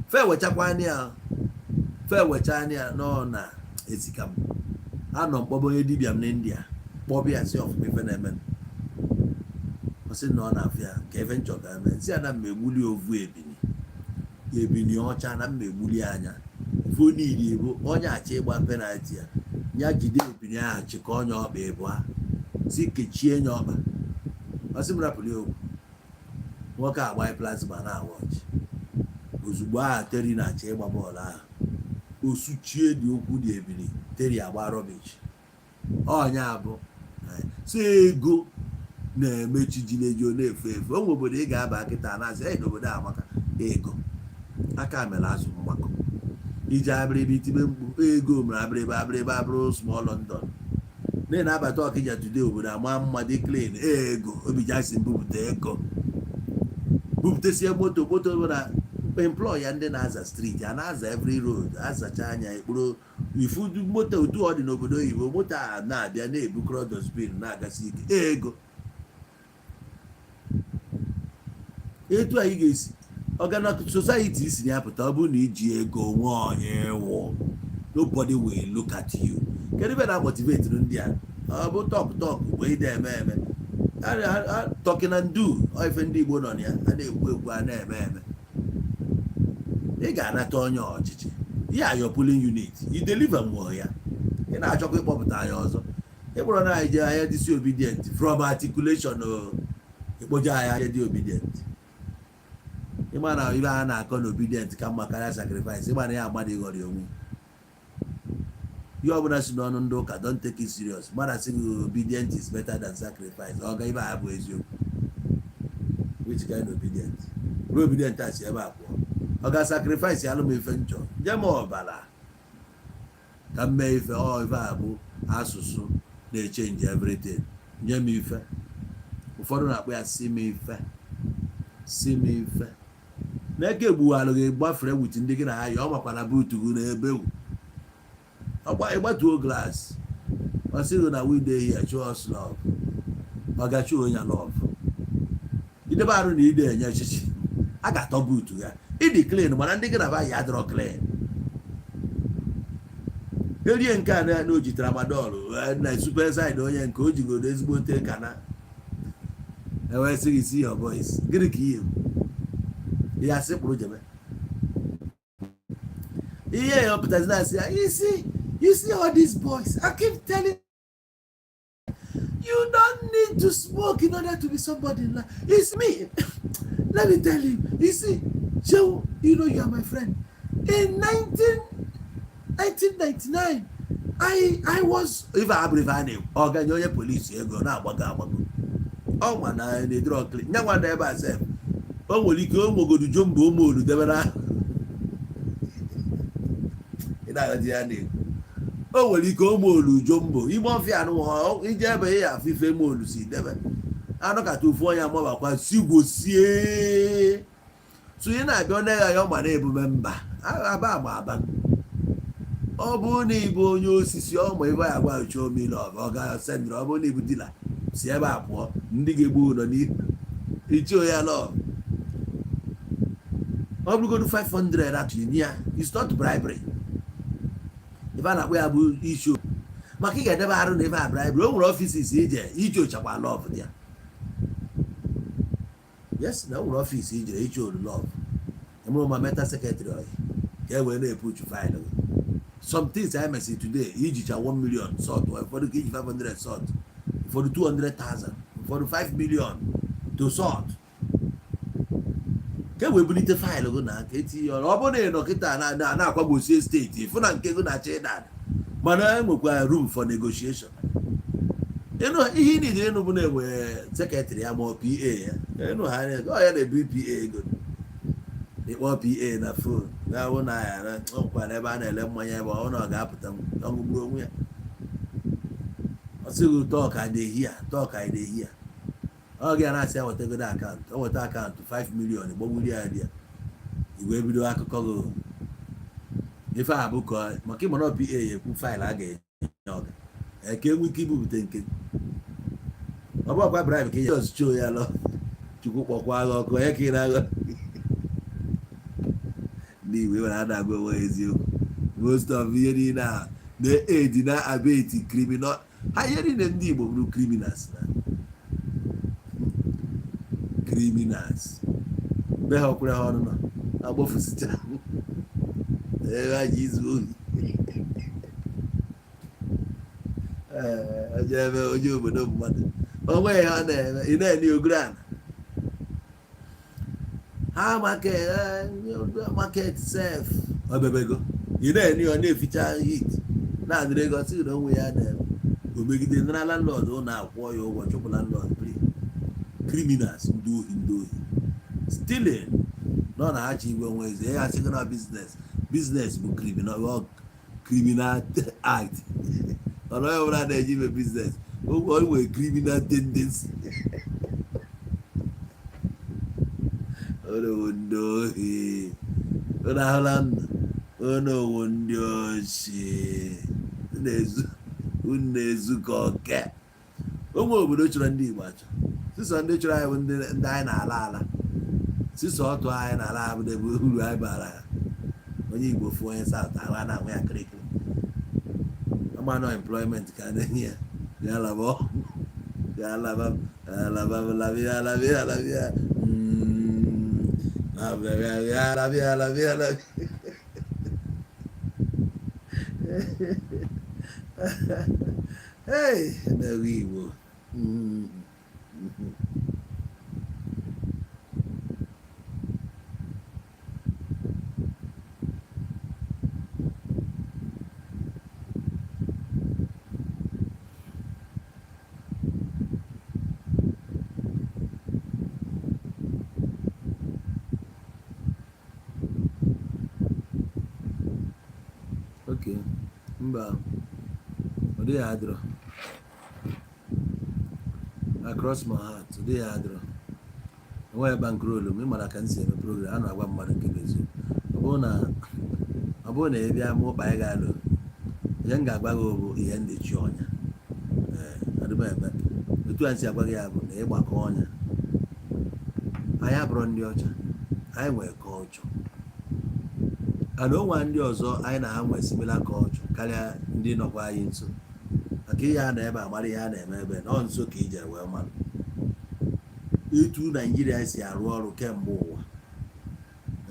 Fe wechakwana ya, fe wechana ya nọ na esika m anọ mkpọba onye dibịa m n'India, kpọbịa ya si ọfụma ife na-eme. Ọ sị na ọ na-afụ ya ka efe nchọ ka eme nsị ya na mma egbuli ovu ebini, ebini ọcha na mma egbuli anya ife oniri bụ onye achọ ịgba penalty ya, ya jide ebini ahụ chịkọ onye ọkpa ịbụa si kechie nye ọkpa. Ọ sị m rapụrụ ya okwu nwoke agbaghị plasma na awọchị. Ozugbo ahụ Terry na-achọ ịgba bọọlụ ahụ, osuchie dị okwu dị ebili, Terry agba rubbish. Ọnya bụ so ego na-emechi jileji na-efu efu. O nwe obodo ị ga-aba kịta na-asị, "Ei, n'obodo a maka ego aka mere azụ mgbakọ iji abịrịba itibe mkpu ego mere abịrịba abịrịba abụrụ small London na na-abata Ọkịja today, obodo ama mma, dị clean. Ego Obi Jackson bupụta ego, bupụtasie moto, moto bụ na employ ya, ndị na-aza street a na-aza every road, azacha anya ekporo ifu moto. Otu ọ dị n'obodo oyibo, moto a na-abịa na-ebukọrọ dustbin na-agasi ike ego. Etu anyị ga-esi ọgana society si ya pụta, ọ bụrụ na iji ego nwe onye wụ, nobody will look at you. Kedu ebe na motivate ndị a? Ọ bụ talk talk mgbe ị na-eme eme, talking and do. Ọ ife ndị Igbo nọ na ya, a na-ekwu ekwu, a na-eme eme. Ị ga-anata onye ọchịchị ya your polling unit, you deliver nwụọ ya, ị na-achọkwa ịkpọpụta ya ọzọ. Ịkpọrọ na anyị jee ahịa dịsi obedient from articulation o ịkpọje ahịa ahịa dị obedient. Ịma na ibe a na-akọ na obedient ka mma karịa sacrifice. Ịma na ya amadị ịghọrị onwe ihe ọbụla si n'ọnụ ndị ụka, don't take it serious. Mmadụ asị gị obedient is better than sacrifice, ọ ga ibe a bụ eziokwu? Which kind of obedient? Ruo obedient a si ebe a pụọ, ọ ga sacrifice alụ m ife nchọ nye m ọbara ka m mee ife. Ọ ife a bụ asụsụ na-echange everything. Nye m ife, ụfọdụ na-akpọ ya si m ife, si m ife n'eke egbuwalụ gị gbafere with ndị gị na ha yi. Ọ makwa na buutu gị na-ebe ịgbatuo glass, ọ sịghị na we dey here, show us love. Ọ ga-achụ onye love idebe arụ na ide enye echichi a ga-atọ buutu ya ịdị clean, mana ndị gị na ba ya adịrọ clean. Erie nke a na o ji tramadol na super side, onye nke o jigodo ezigbote kana ewee sị gị see your voice. Gịnị ka ihe Ya sị kpụrụ jebe ihe ya pụtazi na-asị ya, You see all these boys, I keep telling you, don't need to smoke in order to be somebody in life. It's me. Let me tell you. You see, Joe, you know you are my friend. In 1999, I was" Ife abụrụ ife a na-ekwu. Ọ ganye onye polisi ego na-agbago agbago. Ọ ma na na-ediri ọkịrị nye nwa ebe a sef. O nwere ike o nwegodu jombo ụmụ debere ahụ. Ị na-aghọta ya na-ekwu. O nwere ike ụmụ olu jombo ime ọfịa anụ ije ebe ya afụ ife olu si debe anụkata ofu onye amabakwa sigwosie. So ị na-abịa ọ na-egha ya ọma na ebume mba aba agba aba. Ọ bụrụ na ịbụ onye osisi ọma ebe ya agwa show me love, ọ ga sendịrị. Ọ bụrụ na ịbụ dealer, si ebe a pụọ, ndị ga-egbu ụlọ n'ihu ichio ya love. Ọ bụrụgodu 500 atụnye ya, it's not bribery. Ife a na-akpọ ya bụ isho maka ị ga-edebe arụ na ife a bribery. O nwere offices ije ije ochakwa love dị ya. Yes, na o nwere office ijere iche olu love emụrụ ma meta secretary oyi ka e wee na-epuchu file gị. Some things I mesị today, ijicha 1 million sort, ụfọdụ ka iji 500 sort, ụfọdụ 200,000, ụfọdụ 5 million to sort ka e wee bulite file gị na ka etinye ọrụ. Ọ bụrụ na ị nọ kịta na-akwagbosie steeti ịfụ na nke gị na-achọ ịda, mana e nwekwara room for negotiation. Ịnụ ihe ị niile ịnụ bụ na enwe secretary ya ma ọ PA ya ịnụ ha ọ ya na-ebu PA ego. Ịkpọ PA na phone ga-abụ na ya ọkwa n'ebe a na-ele mmanya, ebe ọ na ọ ga-apụta ọṅụgburu onwe ya. Ọ sịghị talk I dey hear, talk I dey hear. Ọ ga na-asị ya wetagodo account. O weta account 5 million gbagburu ya dị ya igwe ebido akụkọ gị. Ife a bụ ka maka ịma na PA ya ekwu file a ga-enye ọga eke enwe ike ibupụta nke ọ bụ ọkwa bribe ka ị just show ya lọ. Chukwu kpọkwa agha ọkụ onye ka ị na-aghọ ndị Igbo nwere a na-agwa onwe ha eziokwu. Most of ihe niile a na-edi na abeti criminal ha, ihe niile ndị Igbo bụrụ criminals na criminals be ha ọkwere ha ọnụ nọ agbọfusicha ebe ha ji izu ohi. Ee, onye ebe onye obodo mmadụ onwe ihe ọ na-eme, ị na-enye ogoro ala ha market market sef obebego, ị na-enye ọ na-eficha hit na-adịrị ego sị na onwe ya na-eme omegide nara landlord ụlọ akwụọ ya ụgwọ, chụpụ landlord. Criminals, ndị ohi, ndị ohi, stealing nọ na ha chi igwe nwe eze ya sị gị na business business bụ criminal, criminal act. Ọnụ onye ọbụla na-eji ime business o nwere criminal tendency. Unu bụ ndị ohi, unu ahụla ndụ unu wụ ndị oshi unu na-ezu ka oke onwe obodo chọrọ ndị Igbo achọ. Sisọ ndị chọrọ anyị bụ ndị anyị na-ala ala sisọ ọtụ anyị na-ala abụ ebe uru anyị bara ha. Onye Igbo fụ onye South ahụ a na-anwe ya kirikiri ama no employment ka a na-enye ya. Ya laba, ya laba, ya laba, labịa labịa labịa labịa labịa labịa labịa. Hey, na-ewe Igbo. Okay, mba, ọ dịghị adịrọ. Across my heart, ọ dịghị adịrọ. Enweghị bankroll m. Ị mara ka m si eme program a na-agwa mmadụ nke bụ eziokwu. Ọ bụrụ na ị bịa mụ ụkpa anyị ga-alụ, ihe m ga-agwa gị bụ ihe ndị chi ọnya. Ee, adịm eme otu a si agwa gị ya bụ na ịgbakọ ọnya. Anyị abụrụ ndị ọcha, anyị nwere culture and onwe ndị ọzọ anyị na ha nwere similar culture karịa ndị nọkwa anyị nso, maka ihe a na ebe a mara ihe a na-eme ebe nọ nso ka ijere wee mara etu Naijiria si arụ ọrụ kemgbe ụwa.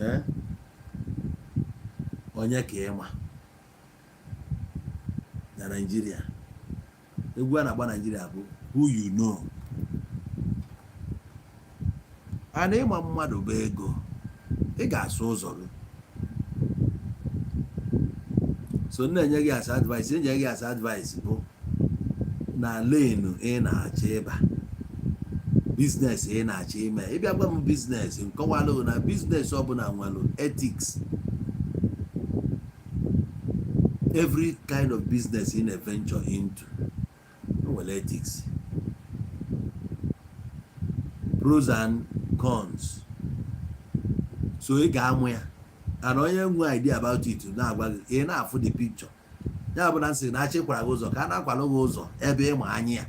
Eh? Onye ka ịma na Naijiria, egwu a na-agba Naijiria bụ who you know. A na ịma mmadụ bụ ego, ị ga-asụ ụzọ gị. So m na-enye gị as advice, enye gị as advice bụ na lane ị na-achọ ịba, business ị na-achọ ime, ịbịa gwa m business, nkọwalụ na business ọbụla nwere ethics. Every kind of business ị na-venture into nwere ethics, pros and cons. So ị ga-amụ ya, and onye nwe idea about it na-agwa gị, ị na-afụ the picture. Ya bụ na nsị na achịkwara gị ụzọ ka a na-akwalụ gị ụzọ ebe ịma anya ya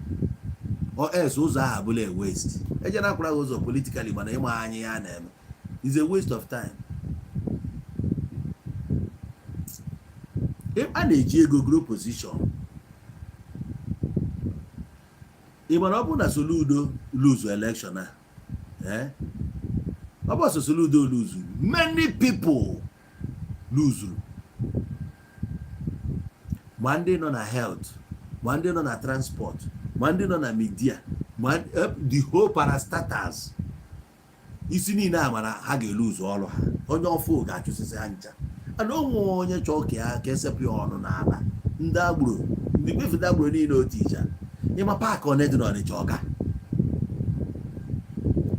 os ụzọ ahụ abụla a waste. Eje na-akwara gị ụzọ politically, mana ịma anya ya na-eme is a waste of time. A na-eji ego grow position. Ị mana ọ bụrụ na Soludo lose election a, ọ bụ ọsọ Soludo lose, many people lose, ma ndị nọ na health, ma ndị nọ na transport, ma ndị nọ na media, ma the whole parastatals, isi niile a mara ha ga-eluzu ọrụ ha. Onye ọfụ ga-achụsịsị ha ncha. Ana onwe onye chọọ ka ya ka esepụ ya ọnụ n'ala. Ndị agboro, ndị kpefu, ndị agboro niile otu icha. Ịma park one dị n'Ọnịcha? Ọga,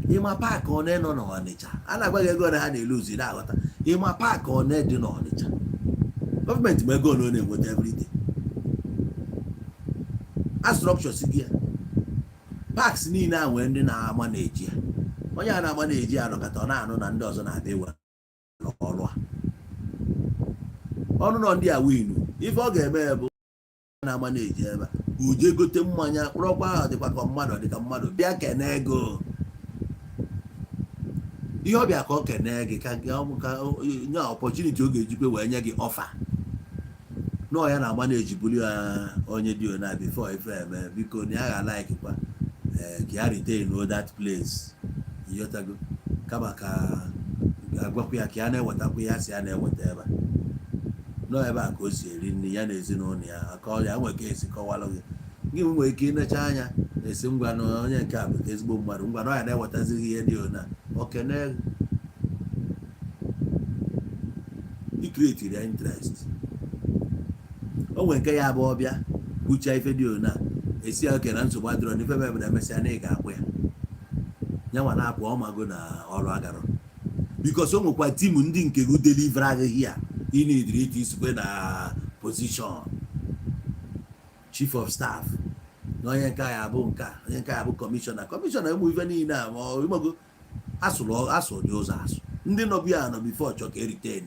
ịma park one nọ n'Ọnịcha? A na-agwa gị ego na ha na-eluzu, na-aghọta. Ịma park one dị n'Ọnịcha? Gọọmenti ma ego ole ọ na-enweta everyday. A structure si gị ya, parks niile a nwee ndị na-ama na-eji ya. Onye a na-ama na-eji ya nọkọta, ọ na-anụ na ndị ọzọ na-abịa iwe ọrụ a. Ọnụ nọ ndị a winu, ife ọ ga-eme bụ na-ama na-eji ebe a uje gote mmanya kpụrọkwa ahụ, dịkwa ka mmadụ, dịka mmadụ bịa kene ego ihe ọ bịa ka ọ kene gị, ka nye opportunity ọ ga-ejikwe wee nye gị offer nọọ ya na-agba na-ejibuli ya. Onye dị ona before ife eme, biko na ya ga like kwa ka ya retain that place, ịghọtago? Kama ka agwakwa ya ka ya na-ewetakwa ya, si ya na-eweta ebe a, nọọ ebe a ka o si eri nri ya na ezinụlọ ya. Aka ọrịa nwere ka esi kọwalụ gị, gị nwere ike ịnecha anya esi ngwa na onye nke a bụ ezigbo mmadụ, ngwa na ọ ya na-ewetazighị ihe dị ona okene i create ya interest. O nwere nke ya bụ ọbịa kwucha ife dị ona esi ya oke na nsogbu adịrọ n'ife ebe na emesịa na ị ga-akwụ ya. Ya nwa na-apụ ọmago na ọrụ agarọ, because o nwekwa team ndị nke gị deliver agaghị ya. Ị na-ediri ite isikwe na position chief of staff, na onye nke a ya bụ nke a, onye nke a ya bụ kọmishọna, kọmishọna ụmụ ife niile a. Ma ịmago asụrụ asụ dị ụzọ asụ ndị nọbụ ya nọ before chọ ka eriten.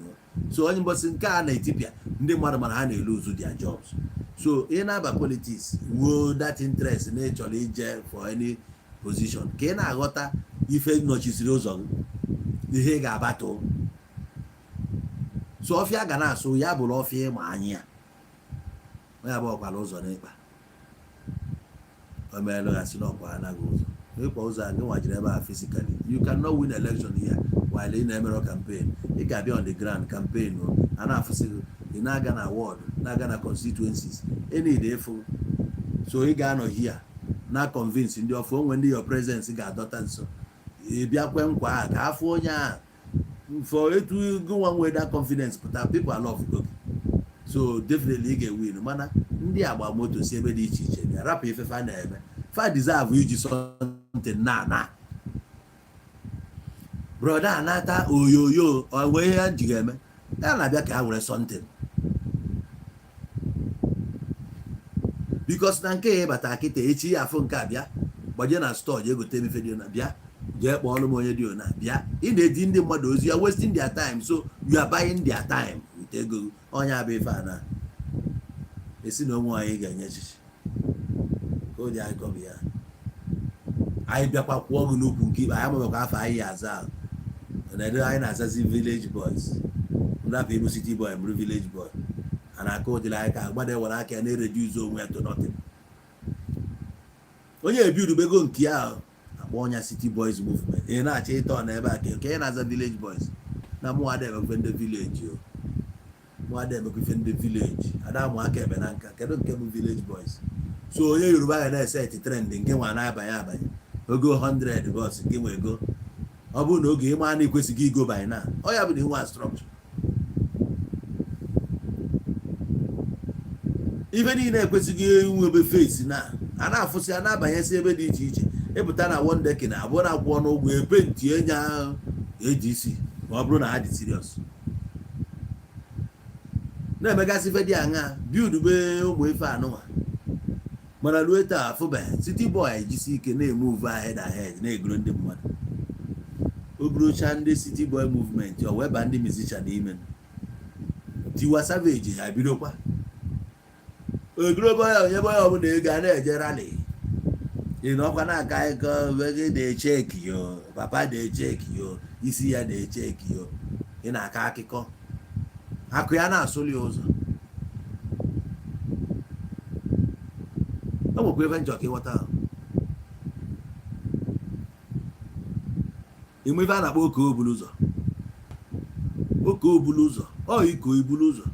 So onye mbọsị nke a na-etipịa ndị mmadụ, mana ha na-eluzu their jobs. So ị na-aba politics, nwee that interest na ịchọrọ ije for any position, ka ị na-aghọta ife nọchisiri ụzọ gị, ihe ị ga-abata. So ọfịa ga na-asụ ya bụrụ ọfịa ịma anya ya, onye abụọ kwara ụzọ n'ịkpa o meela ya si n'ọkwa anaghị ụzọ ịkwa ụzọ a. Gị nwajiri ebe a physically, you cannot win election here while ị na-emere campaign. Ị ga-abịa on the ground campaign o, a na-afụsị gị, ị na-aga na ward, na-aga na constituencies, ị need ịfụ. So ị ga-anọ here na convince ndị ọfụ onwe ndị your presence ga-adọta nso. Ị bịa kwe nkwa ahụ ka afụ onye ahụ for etu gị nwa nwee that confidence pụta, people are love gị, so definitely ị ga-ewin. Mana ndị agba moto si ebe dị iche iche bịa rapụ ife fa na-eme, fa deserve iji something na na brother anata oyoyo onwe ihe ha ji ga-eme ya na-abịa ka ha were something, because na nke ya ịbata kịta echi, ya afụ nke a, bịa gbaje na store, jee gote ife dị na, bịa jee kpọọrọ m onye dị ona bịa. Ị na-edi ndị mmadụ ozi ya, wasting their time. So you are buying their time with ego. Onye abụ ife a na esi na onwe anyị ga-enye echichi ka o ji anyị kọbụ ya. Anyị bịakwa kwụọ gị n'ukwu nke ikpe anyị amabakwa afọ anyị ya aza ahụ na ede anyị na-azazi village boys. Nrapụ ịbụ city boy, bụrụ village boy, a na-akọ ụdịrị anyị ka mmadụ ewere aka ya na-ereduce onwe ya to nothing. Onye ebirubego nke ya ahụ akpọ ọnya city boys movement. Ị na-achọ ịtọ na ebe a ka ị na-aza village boys. Na mụ ada emekwe ndị village o, mụ ada emekwa ife ndị village, ada amụ aka ebe na nka. Kedu nke bụ village boys? So onye Yoruba ga na-eset trend, nke nwa na-abanye abanye ogo 100 bus, nke nwe ego. Ọ bụrụ na oge ịma na ekwesịghị igo by now, ọ ya bụ na inwe structure, ife niile ekwesịghị inwebe face na a na-afụsị, a na-abanyesi ebe dị iche iche. Ịpụta na one decking na abụọ na-akwụ ọnụ ụgwọ epenti enya ADC, ma ọ bụrụ na ha dị serious na-emegasị ife dị aṅa, build be ụmụ ife anụnwa. Mana ruo taa, afụbeghị city boy ejisi ike na-emove ahead ahead, na-egoro ndị mmadụ. O burucha ndị city boy movement, ọ wee ba ndị musician n'ime. Tiwa Savage ha bidokwa ogologo ya, onye boy ọbụla ego a na-eje rally, ị nọkwa na-aka ịkọ ege na-eche ekiyo, papa na-eche ekiyo, isi ya na-eche ekiyo. Ị na-akọ akụkọ akụ ya na-asụli ụzọ. O nwekwa ebe njọ ka ịghọta inwe ife a na-akpọ oke obulu ụzọ, oke obulu ụzọ, ọ iko ibulu ụzọ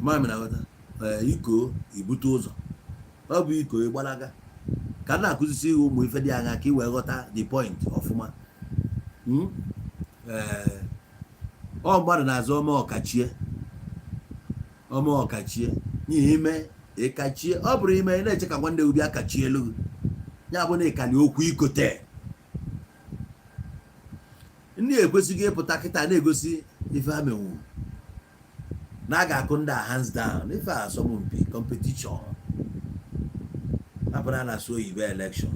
mami na ghọta. Ee, iko ibute ụzọ, ọ bụ iko ịgbalaga. Ka m na-akụzisi ihe ụmụ ife dị anya ka ị wee ghọta the point ọfụma. Ee, ọ mmadụ na-azụ ọma ọkachie, ọma ọkachie n'ihi ime ịkachie. Ọ bụrụ ime ị na-eche ka nwanne gị bịa kachie elu gị, ya bụ na ịkali okwu ikote. Ndị ekwesịghị ịpụta kịta na-egosi ife ha menwu na a ga-akụ ndị a hands down. Ife a asọmpi competition hapụrụ a na-asụ oyibo election,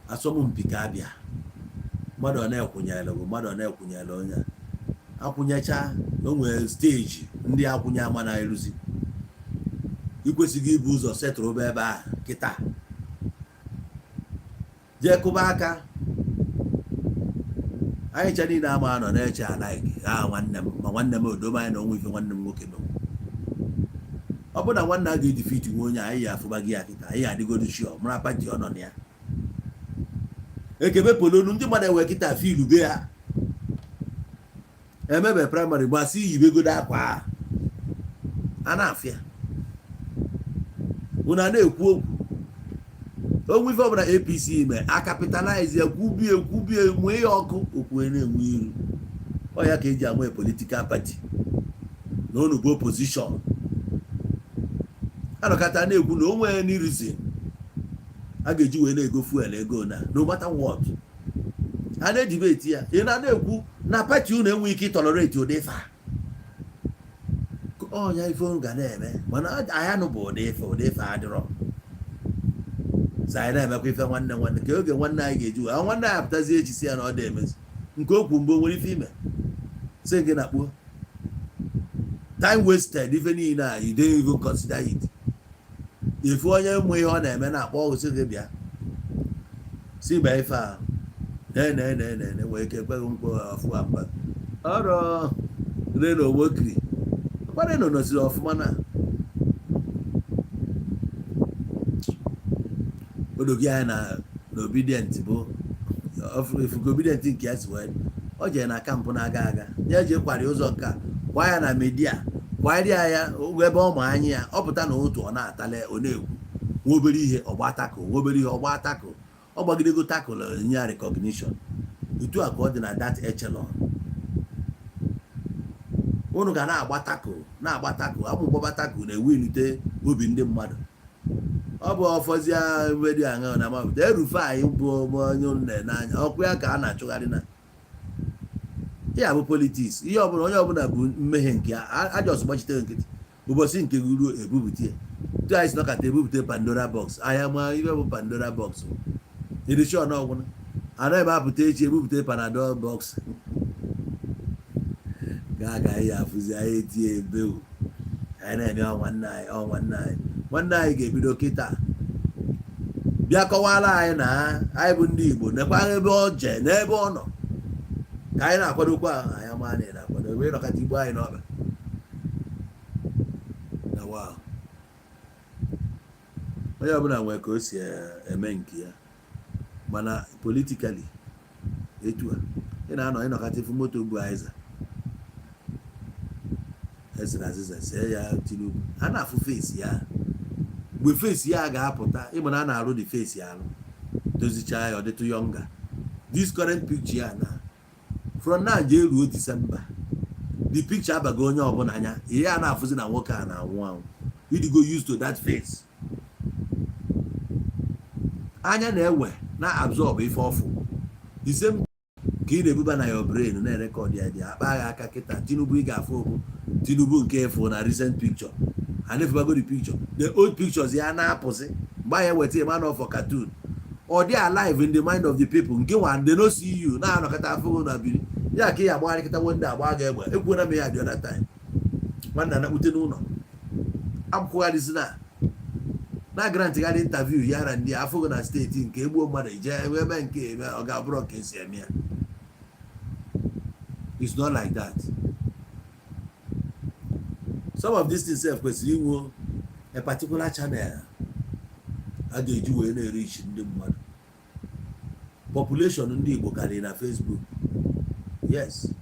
asọmpi ka abịa. Mmadụ ọ na-ekwunyere bụ mmadụ ọ na-ekwunyere onye a akwụnyecha. O nwere stage ndị akwụnye ama na-eruzi. Ikwesịghị ibu ụzọ setụrụ ebe a kịta, jee kụba aka. Anyị cha niile ama nọ na-eche alaik ha nwanne m, ma nwanne m odoma anyị na onwe ife nwanne m nwoke menwu. Ọ bụrụ na nwanne a ga-eji fit nwe onye anyị ya afụba gị ya kịta, anyị adịgodo sure mara party ọ nọ na ya. Ekebe polonu ndị mmadụ enwe kịta filu be ha emebe primary, gbasị yibegodo akwa a na-afịa unu a na-ekwu okwu onwe ife ọbụla APC mee a capitalize ya, kwubie kwubie, nwee ya ọkụ okwu na-enwe iru. Ọ ya ka eji ama political party na unu bụ opposition. Anọkọta na-ekwu na o nwere any reason a ga-eji wee na-ego fuel ego na no matter what a na-edebate ya. Ị na na-ekwu na party unu enweghị ike ịtolerate ụdị ife a. Ọnya ife unu ga na-eme, mana anyị nụ bụ ụdị ife, ụdị ife adịrọ. So anyị na-emekwa ife nwanne nwanne ka oge nwanne anyị ga-eji wee nwanne anyị apụtazi echi si ya na ọ dị emezi nke okwu mbụ nwere ife ime si gị na kpuo time wasted. Ife niile a, you don't even consider it. Ife onye mụ ihe ọ na-eme na-akpọ ọgụ sị gị bịa si bịa ife a na na na na na nwere ike ekweghị mkpọ ọfụma mba ọrụ reno wokiri reno nọziri ọfụma na odogi anyị na na obedient bụ ifugo obedient nke ya si wee ọ jere na camp na-aga aga ya eji kwari ụzọ nke a kwa ya na media kwarịa ya ebe ọ ma anya ya. Ọ pụta na otu ọ na-atale, ọ na-ekwu nwa obere ihe ọgba tackle, nwa obere ihe ọgba tackle, ọ gbagidego tackle nye ya recognition. Otu a ka ọ dị na that echelon. Unu ga na-agba tackle, na-agba tackle, amụ gbaba tackle na-ewelite obi ndị mmadụ. Ọ bụ ọfọzie mgbe dị aṅa na mapụta erufe anyị bụ onye unu na-ene anya ọkụ ya ka a na-achụgharị na ya bụ politics. Ihe ọbụla onye ọbụla bụ mmehie nke ajọs gbachitere nkịtị, ụbọchị nke gị ruo ebupụta ya. Tu anyị si nọkata ebupụta Pandora box, anya ma ibe bụ Pandora box edishọn ọgwụna anaghị m apụta echi ebupụta Panadol box gaa ka anyị afụzi anyị etinye ebe anyị na-eme. Nwanne anyị, ọ nwanne anyị, nwanne anyị ga-ebido kịta bịa kọwara anyị na anyị bụ ndị Igbo nekwa ebe ọ jee n'ebe ọ nọ ka anyị na-akwadokwa anyị ama na na-akwado ebe ịnọkọta igbo anyị n'ọba na wa. Onye ọbụla nwere ka o si eme nke ya, mana politically Etu a ị na-anọ, ịnọkọta ifu moto bụ aiza esere azịza see ya Tinubu, a na-afụ face ya. Mgbe face ya ga-apụta, ịma na a na-arụ the face arụ, dozichaa ya, ọ dịtụ younger. This current picture ya na from now jee ruo December, the picture abago onye ọbụla anya. Ihe a na-afụzi na nwoke a na-anwụ anwụ, idigo used to that face. Anya na-ewe na absorb ife ọfụ, the same ka ị na-ebuba na your brain, na-erecord ya. Dị akpa agha aka kịta. Tinubu ị ga-afụ okwu Tinubu nke efu na recent picture, a na-efubago the picture, the old pictures ya na-apụsị. Mgbe anyị eweta ya man of cartoon, ọ dị alive in the mind of the people. Nke nwa they no see you na-anọkọta afụghị na biri ya ka ị agbagharịkịta nwe ndị agba ga egbe. Ekwuona m ya the other time, nwanne, anakpute n'ụlọ akwụkwọgharịzi na grant gharị interview ya na ndị afụghị na steeti nke egbuo mmadụ ije eme nke eme, ọ ga-abụrụ ka esi eme ya. It's not like that. Some of these things sef kwesịrị inwe a particular channel a ga-eji wee na-erichi ndị mmadụ. Population ndị Igbo karịrị na Facebook. Yes,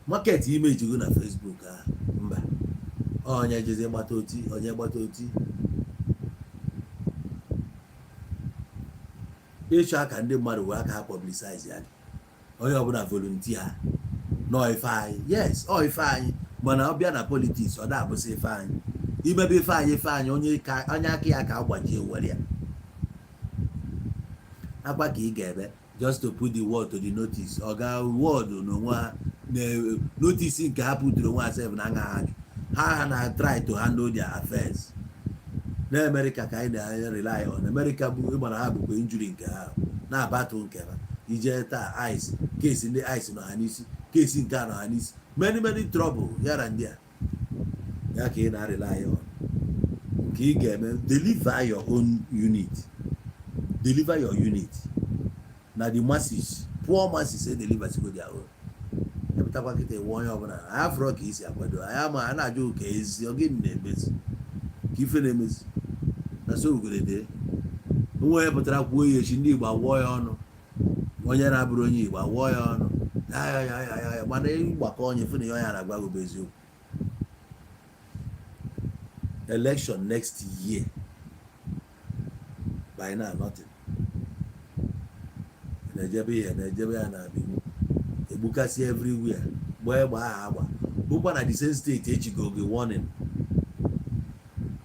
market image go na Facebook. A mba, onye jezi gbata oti, onye gbata oti ịchọ aka ndị mmadụ wee aka ha publicize ya. Onye ọbụla volunteer nọ ife anyị. Yes, ọ ife anyị, mana ọ bịa na politics, ọ da-abụsị ife anyị. Imebe ife anyị, ife anyị, onye ka onye aka ya ka agbajie were ya akwa ka ị ga-eme just to put the word to the notice. Ọ ga word n'onwe ha na notice nke ha puturu onwe ha sef na aṅa ha ha na try to handle their affairs. Na America ka anyị na rely on. America bụ ịgbara ha bụkwa injury nke ha na-abatụ nke ha. Ije taa, ICE case, ndị ICE nọ ha n'isi, case nke a nọ ha n'isi, many many trouble ya na ndị a ya ka ị na-rely on. Nke ị ga-eme, deliver your own unit, deliver your unit na the masses, poor masses e deliver go their own. Epụtakwa kịta ewe onye ọbụla anyị afụrọ ka isi akwado anyị ama a na-ajụ ka ezi ọ gịnị na-emezi, ka ife na-emezi na so ugorede onwe onye pụtara kwuo ya echi, ndị Igbo awụọ ya ọnụ, onye na-abụrụ onye Igbo awụọ ya ọnụ ya ya ya ya ya. Mana ịgbakọ onye fụ na ihe onye na-agwa gị bụ eziokwu. Election next year, by now nothing na-ejebe ihe na-ejebe ya na Benin, egbukasị everywhere, gbaa egbe ahụ agba bụkwa na the same state. Echigo gị warning,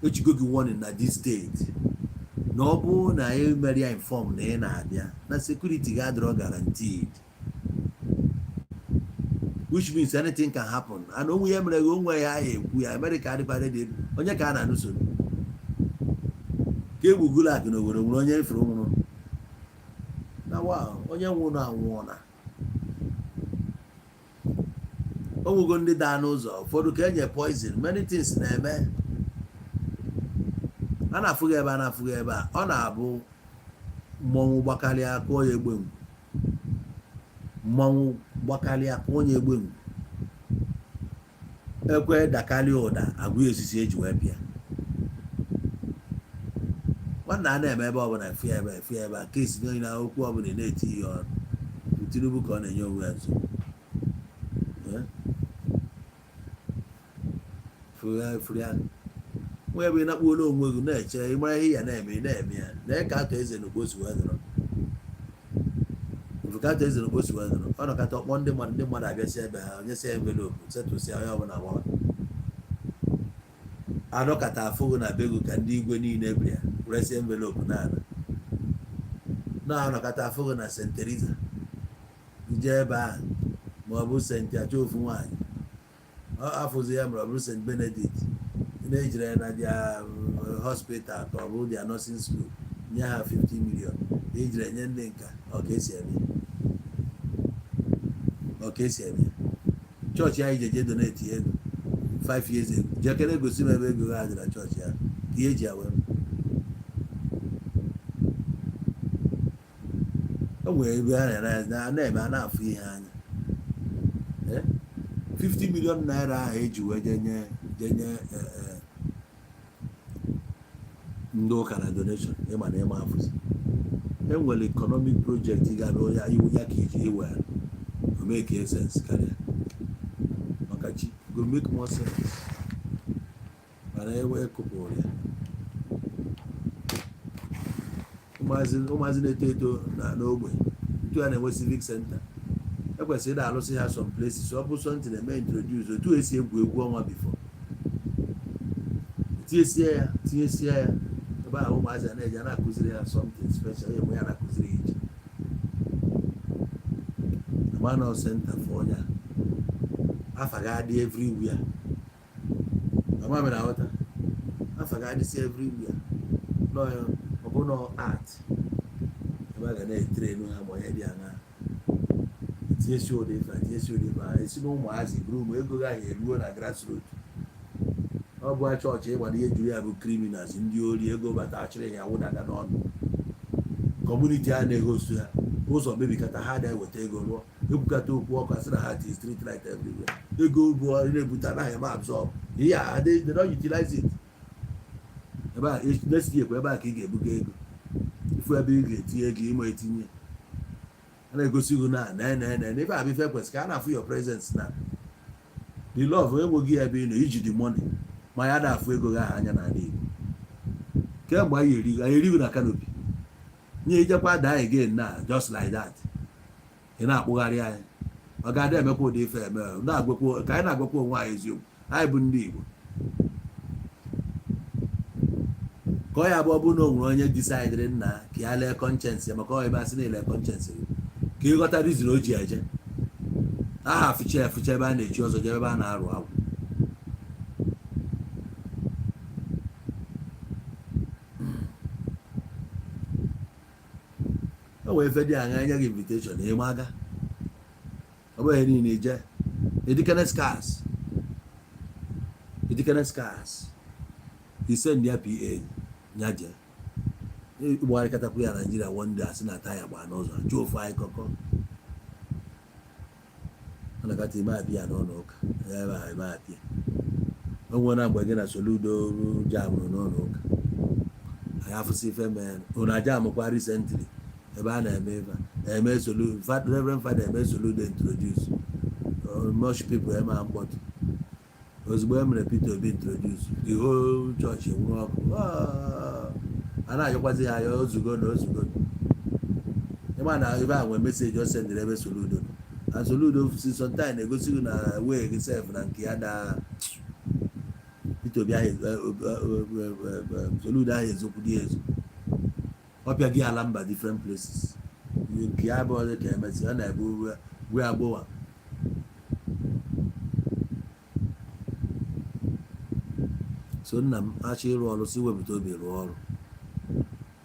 echigo gị warning na this state, na ọ bụrụ na ị mere ya inform na ị na-abịa, na security ga-adịrọ guaranteed, which means anything can happen. And onwe ya mere gị onwe ya ya ekwu ya. America adịkwa ready. Onye ka a na-anụso ka egbu Gulak na Owerri nwere onye efere nwụrụ na wa onye nwụrụ anwụọ na o nwego ndị daa n'ụzọ, ụfọdụ ka enye poison. Many things na-eme a na-afụghị ebe a na-afụghị ebe a. Ọ na-abụ mmọnwụ gbakarịa kụọ ya egbe ngwu, mmọnwụ gbakarịa kụọ ya egbe ngwu, ekwe dakarịa ụda agụ esisi eji wee pịa nwanna. A na-eme ebe ọbụla efu ya ebe efu ya ebe a kesi n'onye na okwu ọbụla ị na-eti ihe ọnụ. Tinubu ka ọ na-enye onwe ya nsogbu. Eh? Furu ya, furu ya nwa ebe ị nakpuola onwe gị na-eche ịmara ihe ya na-eme, ị na-eme ya lee ka atọ eze n'ugbo si wee nọrọ ka atọ eze n'ugbo si wee nọrọ. Ọ nọkọta ọkpọ ndị mmadụ, ndị mmadụ abịasị ebe ha, onye si envelope setụsịa, onye ọbụla agbawa. Anọkọta afụghị na be gị ka ndị igwe niile bịa resi envelope n'ala na-anọkọta afụghị na St. Teresa ije ebe ahụ, ma ọ bụ St. Achọ ofu nwaanyị ọ afụzi ya, ma ọ bụrụ St. Benedict na-ejire ya na dia hospital, ka ọ bụ dia nursing school, nye ha 50 million ejire nye ndị nka. Ọ ka esi eme, ọ ka esi eme. Chọọchị anyị jeje donate ego 5 years ago, jekere gosi m ebe ego ha dị na chọọchị ya, ka ihe eji ya wee o nwere ebe a na-eme a na-afụ ihe anya. 50 million naira ahụ eji wee jenye ndị ụka na donation, ịma na ịma afụzi Enwere economic project ị ga-abịa ya iwu ya ka iji iwe o make sense karịa maka chi go make more sense, mana ewe kụpụrụ ya. Ụmụazị na-eto eto na n'ogbe otu a na-enwe civic center, ekwesịrị ịda alụsị ha some places. Ọ bụ something na-eme introduce otu esi egwu egwu ọnwa before, tinyesie ya, tinyesie ya ebe ahụ, ụmụazị a na-eji a na-akụziri ha something special. Enwe ya na-akụziri ha iche Emmanuel Center for onye a afa ga-adị everywhere. Mama mere aghọta afa ga-adịsị everywhere. Nọ ọ bụ nọ art ebe a ga na-etrenu ha, ma onye dị aṅa tinyesi ụdị ife a, tinyesi ụdị ife a, esi na ụmụazị buru ụmụ ego gaghị eruo na grassroot. Ọ bụ chọọchị ịgbado ihe juru ya bụ criminals, ndị ori ego bata achịrị ya wụdaga n'ọnụ community a na-ehostu ha. Ụzọ mebikata, ha na-eweta ego rụọ. Ekwukata okwu ọkụ, asị na ha ti street light everywhere. Ego bụ na-ebute anaghị eme absorb ihe a, they don't utilize it. Ebe a next year kwa, ebe a ka ị ga-ebuga ego ifu, ebe ị ga-etinye ego ịma etinye a na-egosi gị na na na na ebe a bụ ife kwesịrị ka a na-afụ your presence na the love. Enweghị ebe ị nọ iji the money, ma ya na-afụ ego gị ahụ anya n'ala Igbo. Kemgbe anyị erigo, anyị erigo na canopy nye ijekwa daa again na just like that. Ị na-akpụgharị anyị, ọ ga-adị emekwa ụdị ife eme na-agwakwa ka anyị na-agwakwa onwe anyị eziokwu. Anyị bụ ndị Igbo ka ọ ya bụ, ọ bụrụ na o nwere onye decidịrị nna ka ya lee conscience ya, maka ọ ebe asị na-ele conscience gị ka ịghọta reason o ji eje aha afụcha efụcha ebe a na-echi ọzọ, jebe ebe a na-arụ agwụ. O nwere ife dị aṅa enye gị invitation ịma aga, ọ bụghị niile ije. Edikene scars, edikene scars ise ndị ya pa nya jee ịgbagharịkatakwu ya Naijiria. One day asị na taya gbaa n'ụzọ, jụọ ofu anyị kọkọ ọ nakata ime abịa n'ụlọ ụka ebe a eme abịa. O nwere na mgbe gị na Soludo jamụrụ n'ụlọ ụka, anyị afụsị ife mee ụnụ ajamụkwa. Recently ebe a na-eme ife a eme Soludo, Reverend Father eme Soludo introduce, much people eme mkpọtụ. Ozugbo e mere Peter Obi introduce, the whole church enwuru ọkụ. A na-ayọkwazi ya aya ozugo na ozugo. Ịma na ebe a nwee message o sendịrị ebe Soludo nọ, and Soludo si sometime na-egosi gị na wee gị sef na nke ya daa Peter Obi ahụ, Soludo ahụ ezokwu dị ezo, ọ pịa gị ala mba different places. Nke ya bụ ọzọ ka emesi ọ na-ebu gwe agbụwa. So nna m achọ ịrụ ọrụ si wepụta obi rụọ ọrụ.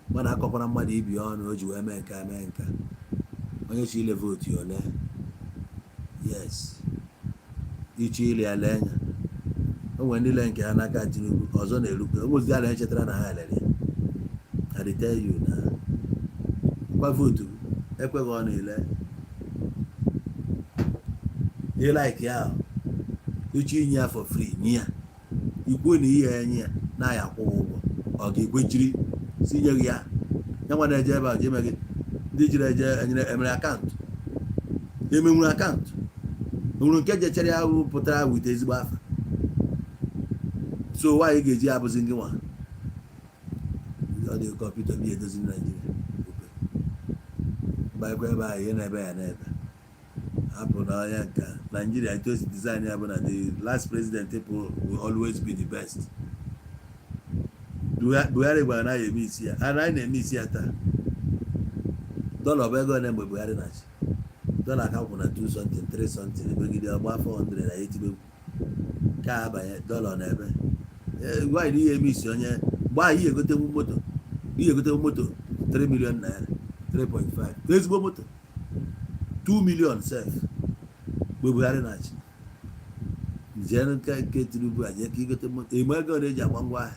Mmadụ akọkwara mmadụ ibi ọnụ o ji wee mee nke a mee nke a. Onye chi ile vote ya ole, yes, iche ile ya lee anya. O nwere ndị le nke ha n'aka Tinubu ọzọ na-erukwe o nwezi ala echetara na ha lere ya. I dey tell you na kwa vote ekweghị ọ na-ele ihe like ya. Uche inye ya for free, nye ya ikwuo na ihe enye ya na ya akwụghị ụgwọ, ọ ga-ekwechiri si nye gị ya. Ya nwa na-eje ebe a ji eme gị ndị jiri eje enyere emere account, emenwuru account enwere nke jechere ya pụtara wite ezigbo afa. So nwaanyị ga-eji ya abụzi gị nwa ọ dị kọmputa bi edozi Naijiria gbakwa ebe ahụ ihe na-ebe ya na-ebe hapụ na onye nka Naijiria. Etu o si design ya bụ na the last president people will always be the best. Buhari gwara na ya eme isi ya, ana anyị na-eme isi ya taa. Dọla bụ ego ole mgbe Buhari na-achị? Dọla ka kwụ na 2 something, 3 something, ebegide ọgba 400 na etibegwu ka abanye dọla na ebe gwa anyị ihe eme isi onye gbaa ihe egotenwu moto, ihe egotenwu moto 3 million naira, 3.5, ezigbo moto 2 million sef mgbe Buhari na-achị. Jee nke Tinubu a, jee ka igote moto eme ego na eji agba ngwa ahịa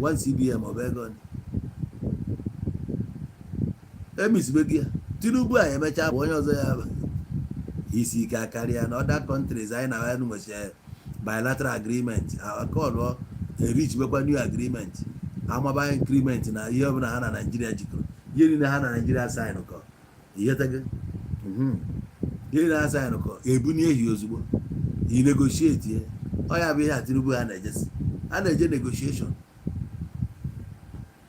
1 CBM, ọ bụ ego emisibego ya. Tinubu a emechaa bụ onye ọzọ ya isi ike akarịa na other countries anyị na ya nwechara bilateral agreement, akọlụọ erich bekwa new agreement, amaba increment na ihe ọbụla ha na Naijiria jikọrọ. Ihe niile ha na Naijiria sign kọ ihetego, ihe niile ha sign kọ ebunye ehi ozugbo i negotiate ya. Ọ ya bụ ihe a Tinubu ha na-ejesi, ha na-eje negotiation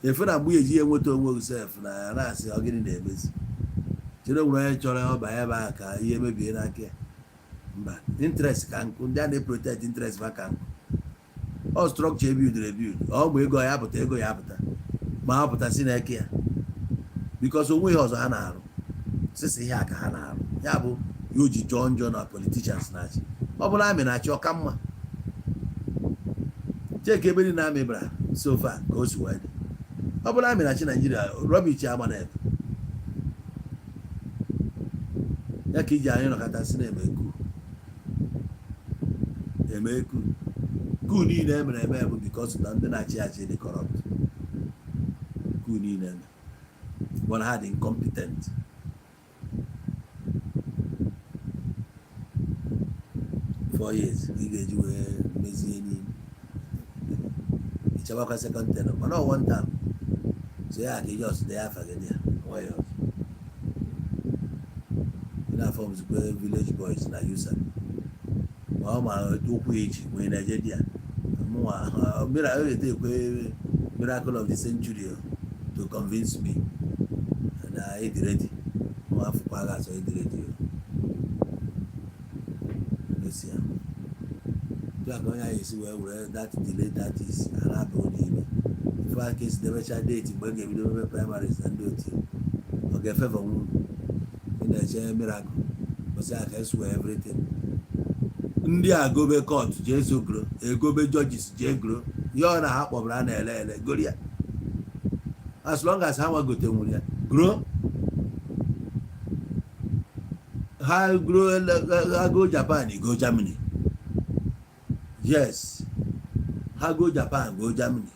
efe na mgbe eji ya enweta onwe gị sef na ya na-asị ọ gịnị na-emezi. Chere, nwere onye chọrọ ọba ebe ahụ ka ihe mebie n'aka ya? Mba, interest ka nkụ. Ndị a na-eprotect interest fa ka nkụ. Ọ structure ebuildiri ebuild, ọ ma ego ya apụta, ego ya apụta, ma ha pụta si n'eke ya, because onwe ihe ọzọ ha na-arụ sisi ihe a ka ha na-arụ. Ya bụ ya o ji jọọ njọ na politicians na-achị. Ọ bụrụ army na-achị, ọka mma. Cheke ebe niile army bara so far ka o si wee dị. Ọ bụrụ army na-achị Naijiria, rubbish agba na ebe ya ka iji anyị nọkọta si na-eme coup, eme coup. Coup niile emere eme bụ because na ndị na-achị achị dị corrupt. Coup niile eme bụ na ha dị incompetent. 4 years ka ị ga-eji wee mezie niile, ịchabakwa second term, mana ọ one term, so ya ka iji ọsụ dee afa gị dị ya nwayọ ọzọ. Ị na-aformzikwa village boys na USA, ma ọ ma ụkwụ eji wee na-eje di ya mụnwa mira ekwe miracle of the century to convince me na ịdị ready. Mụ afụkwa ga asọ ịdị ready o esi ya tụ aka onye anyị esi wee were that delay that is a na-abụ n'ime ife aka esi debecha date mgbe e ga-ebido mebe primaries na ndị otu ọ ga-efavour nwu. Ị na-eche miracle bụsị aka esuwe everything. Ndị a gobe court jee sogoro egobe judges jee goro ihe ọ na ha kpọbara a na-ele ele goro ya, as long as ha nwa gotenwuru ya goro ha goro ha. Go Japan, go Germany. Yes, ha go Japan, go Germany,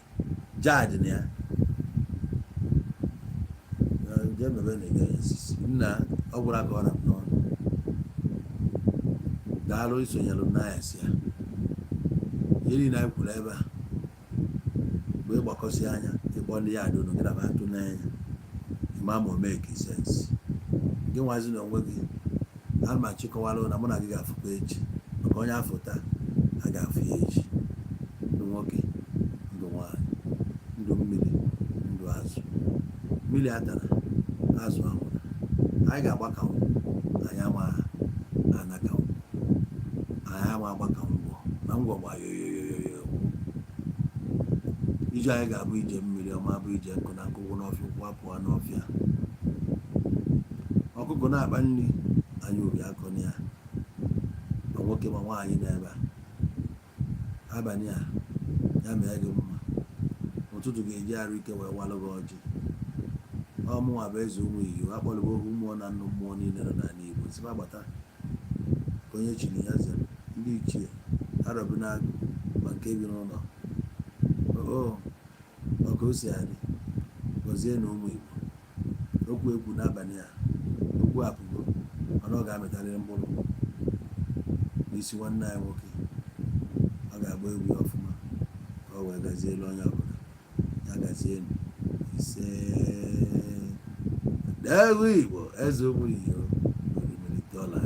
jad na ya jee mebe na ị nna ọ gwụrụ aka ọra m n'ọnụ. Daalụ isonyere m n'anyasị ya. Ihe niile anyị kwuru ebe a mgbe ị gbakọsị anya ịkpọ ndị ya adị unu gị na atụ n'anya ịma ma o make sense gị nwazi na onwe gị. Ana m achịkọwala na mụ na gị ga-afụkwa echi, maka onye afọ taa a ga-afụ ya echi. Ndụ nwoke, ndụ nwaanyị, ndụ mmiri, ndụ azụ. Mmiri atara azụ anwụrụ. Anyị ga-agbakanwụ, anyị ama anakanwụ, anyị ama agbakanwụ ngwọ na ngwọ gba yoyoyoyo. Ije anyị ga-abụ ije mmiri ọma, bụ ije nkụ na nkụ gwụ n'ọfịa, ụkwụ apụọ n'ọfịa. Ọkụkọ na-akpa nri anyị obi akọ na ya, ma nwoke ma nwaanyị n'ebe a. Abalị a ya mee gị mma, ụtụtụ ga-eji arụ ike wee walụ gị ọjị. Ọmụnwa bụ eze ụmụ iyo akpọrọ ohu mmụọ na nnụ mmụọ niile nọ n'ala Igbo sikwa gbata ka onye chiri ya zere. Ndị ichie arọbi n'agụ ma nke bi n'ụlọ o ọka o si adị, gọzie na ụmụ Igbo. Okwu ekwu n'abalị a, okwu apụgo, mana ọ ga-amịtarịrị mkpụrụ n'isi nwanne anyị nwoke. Ọ ga-agba egwu ya ọfụma ka ọ wee gazielu onye ọbụla. Ya gazienu. Ise. Egwu Igbo, eze ụmụ iyo, orimiri dọla.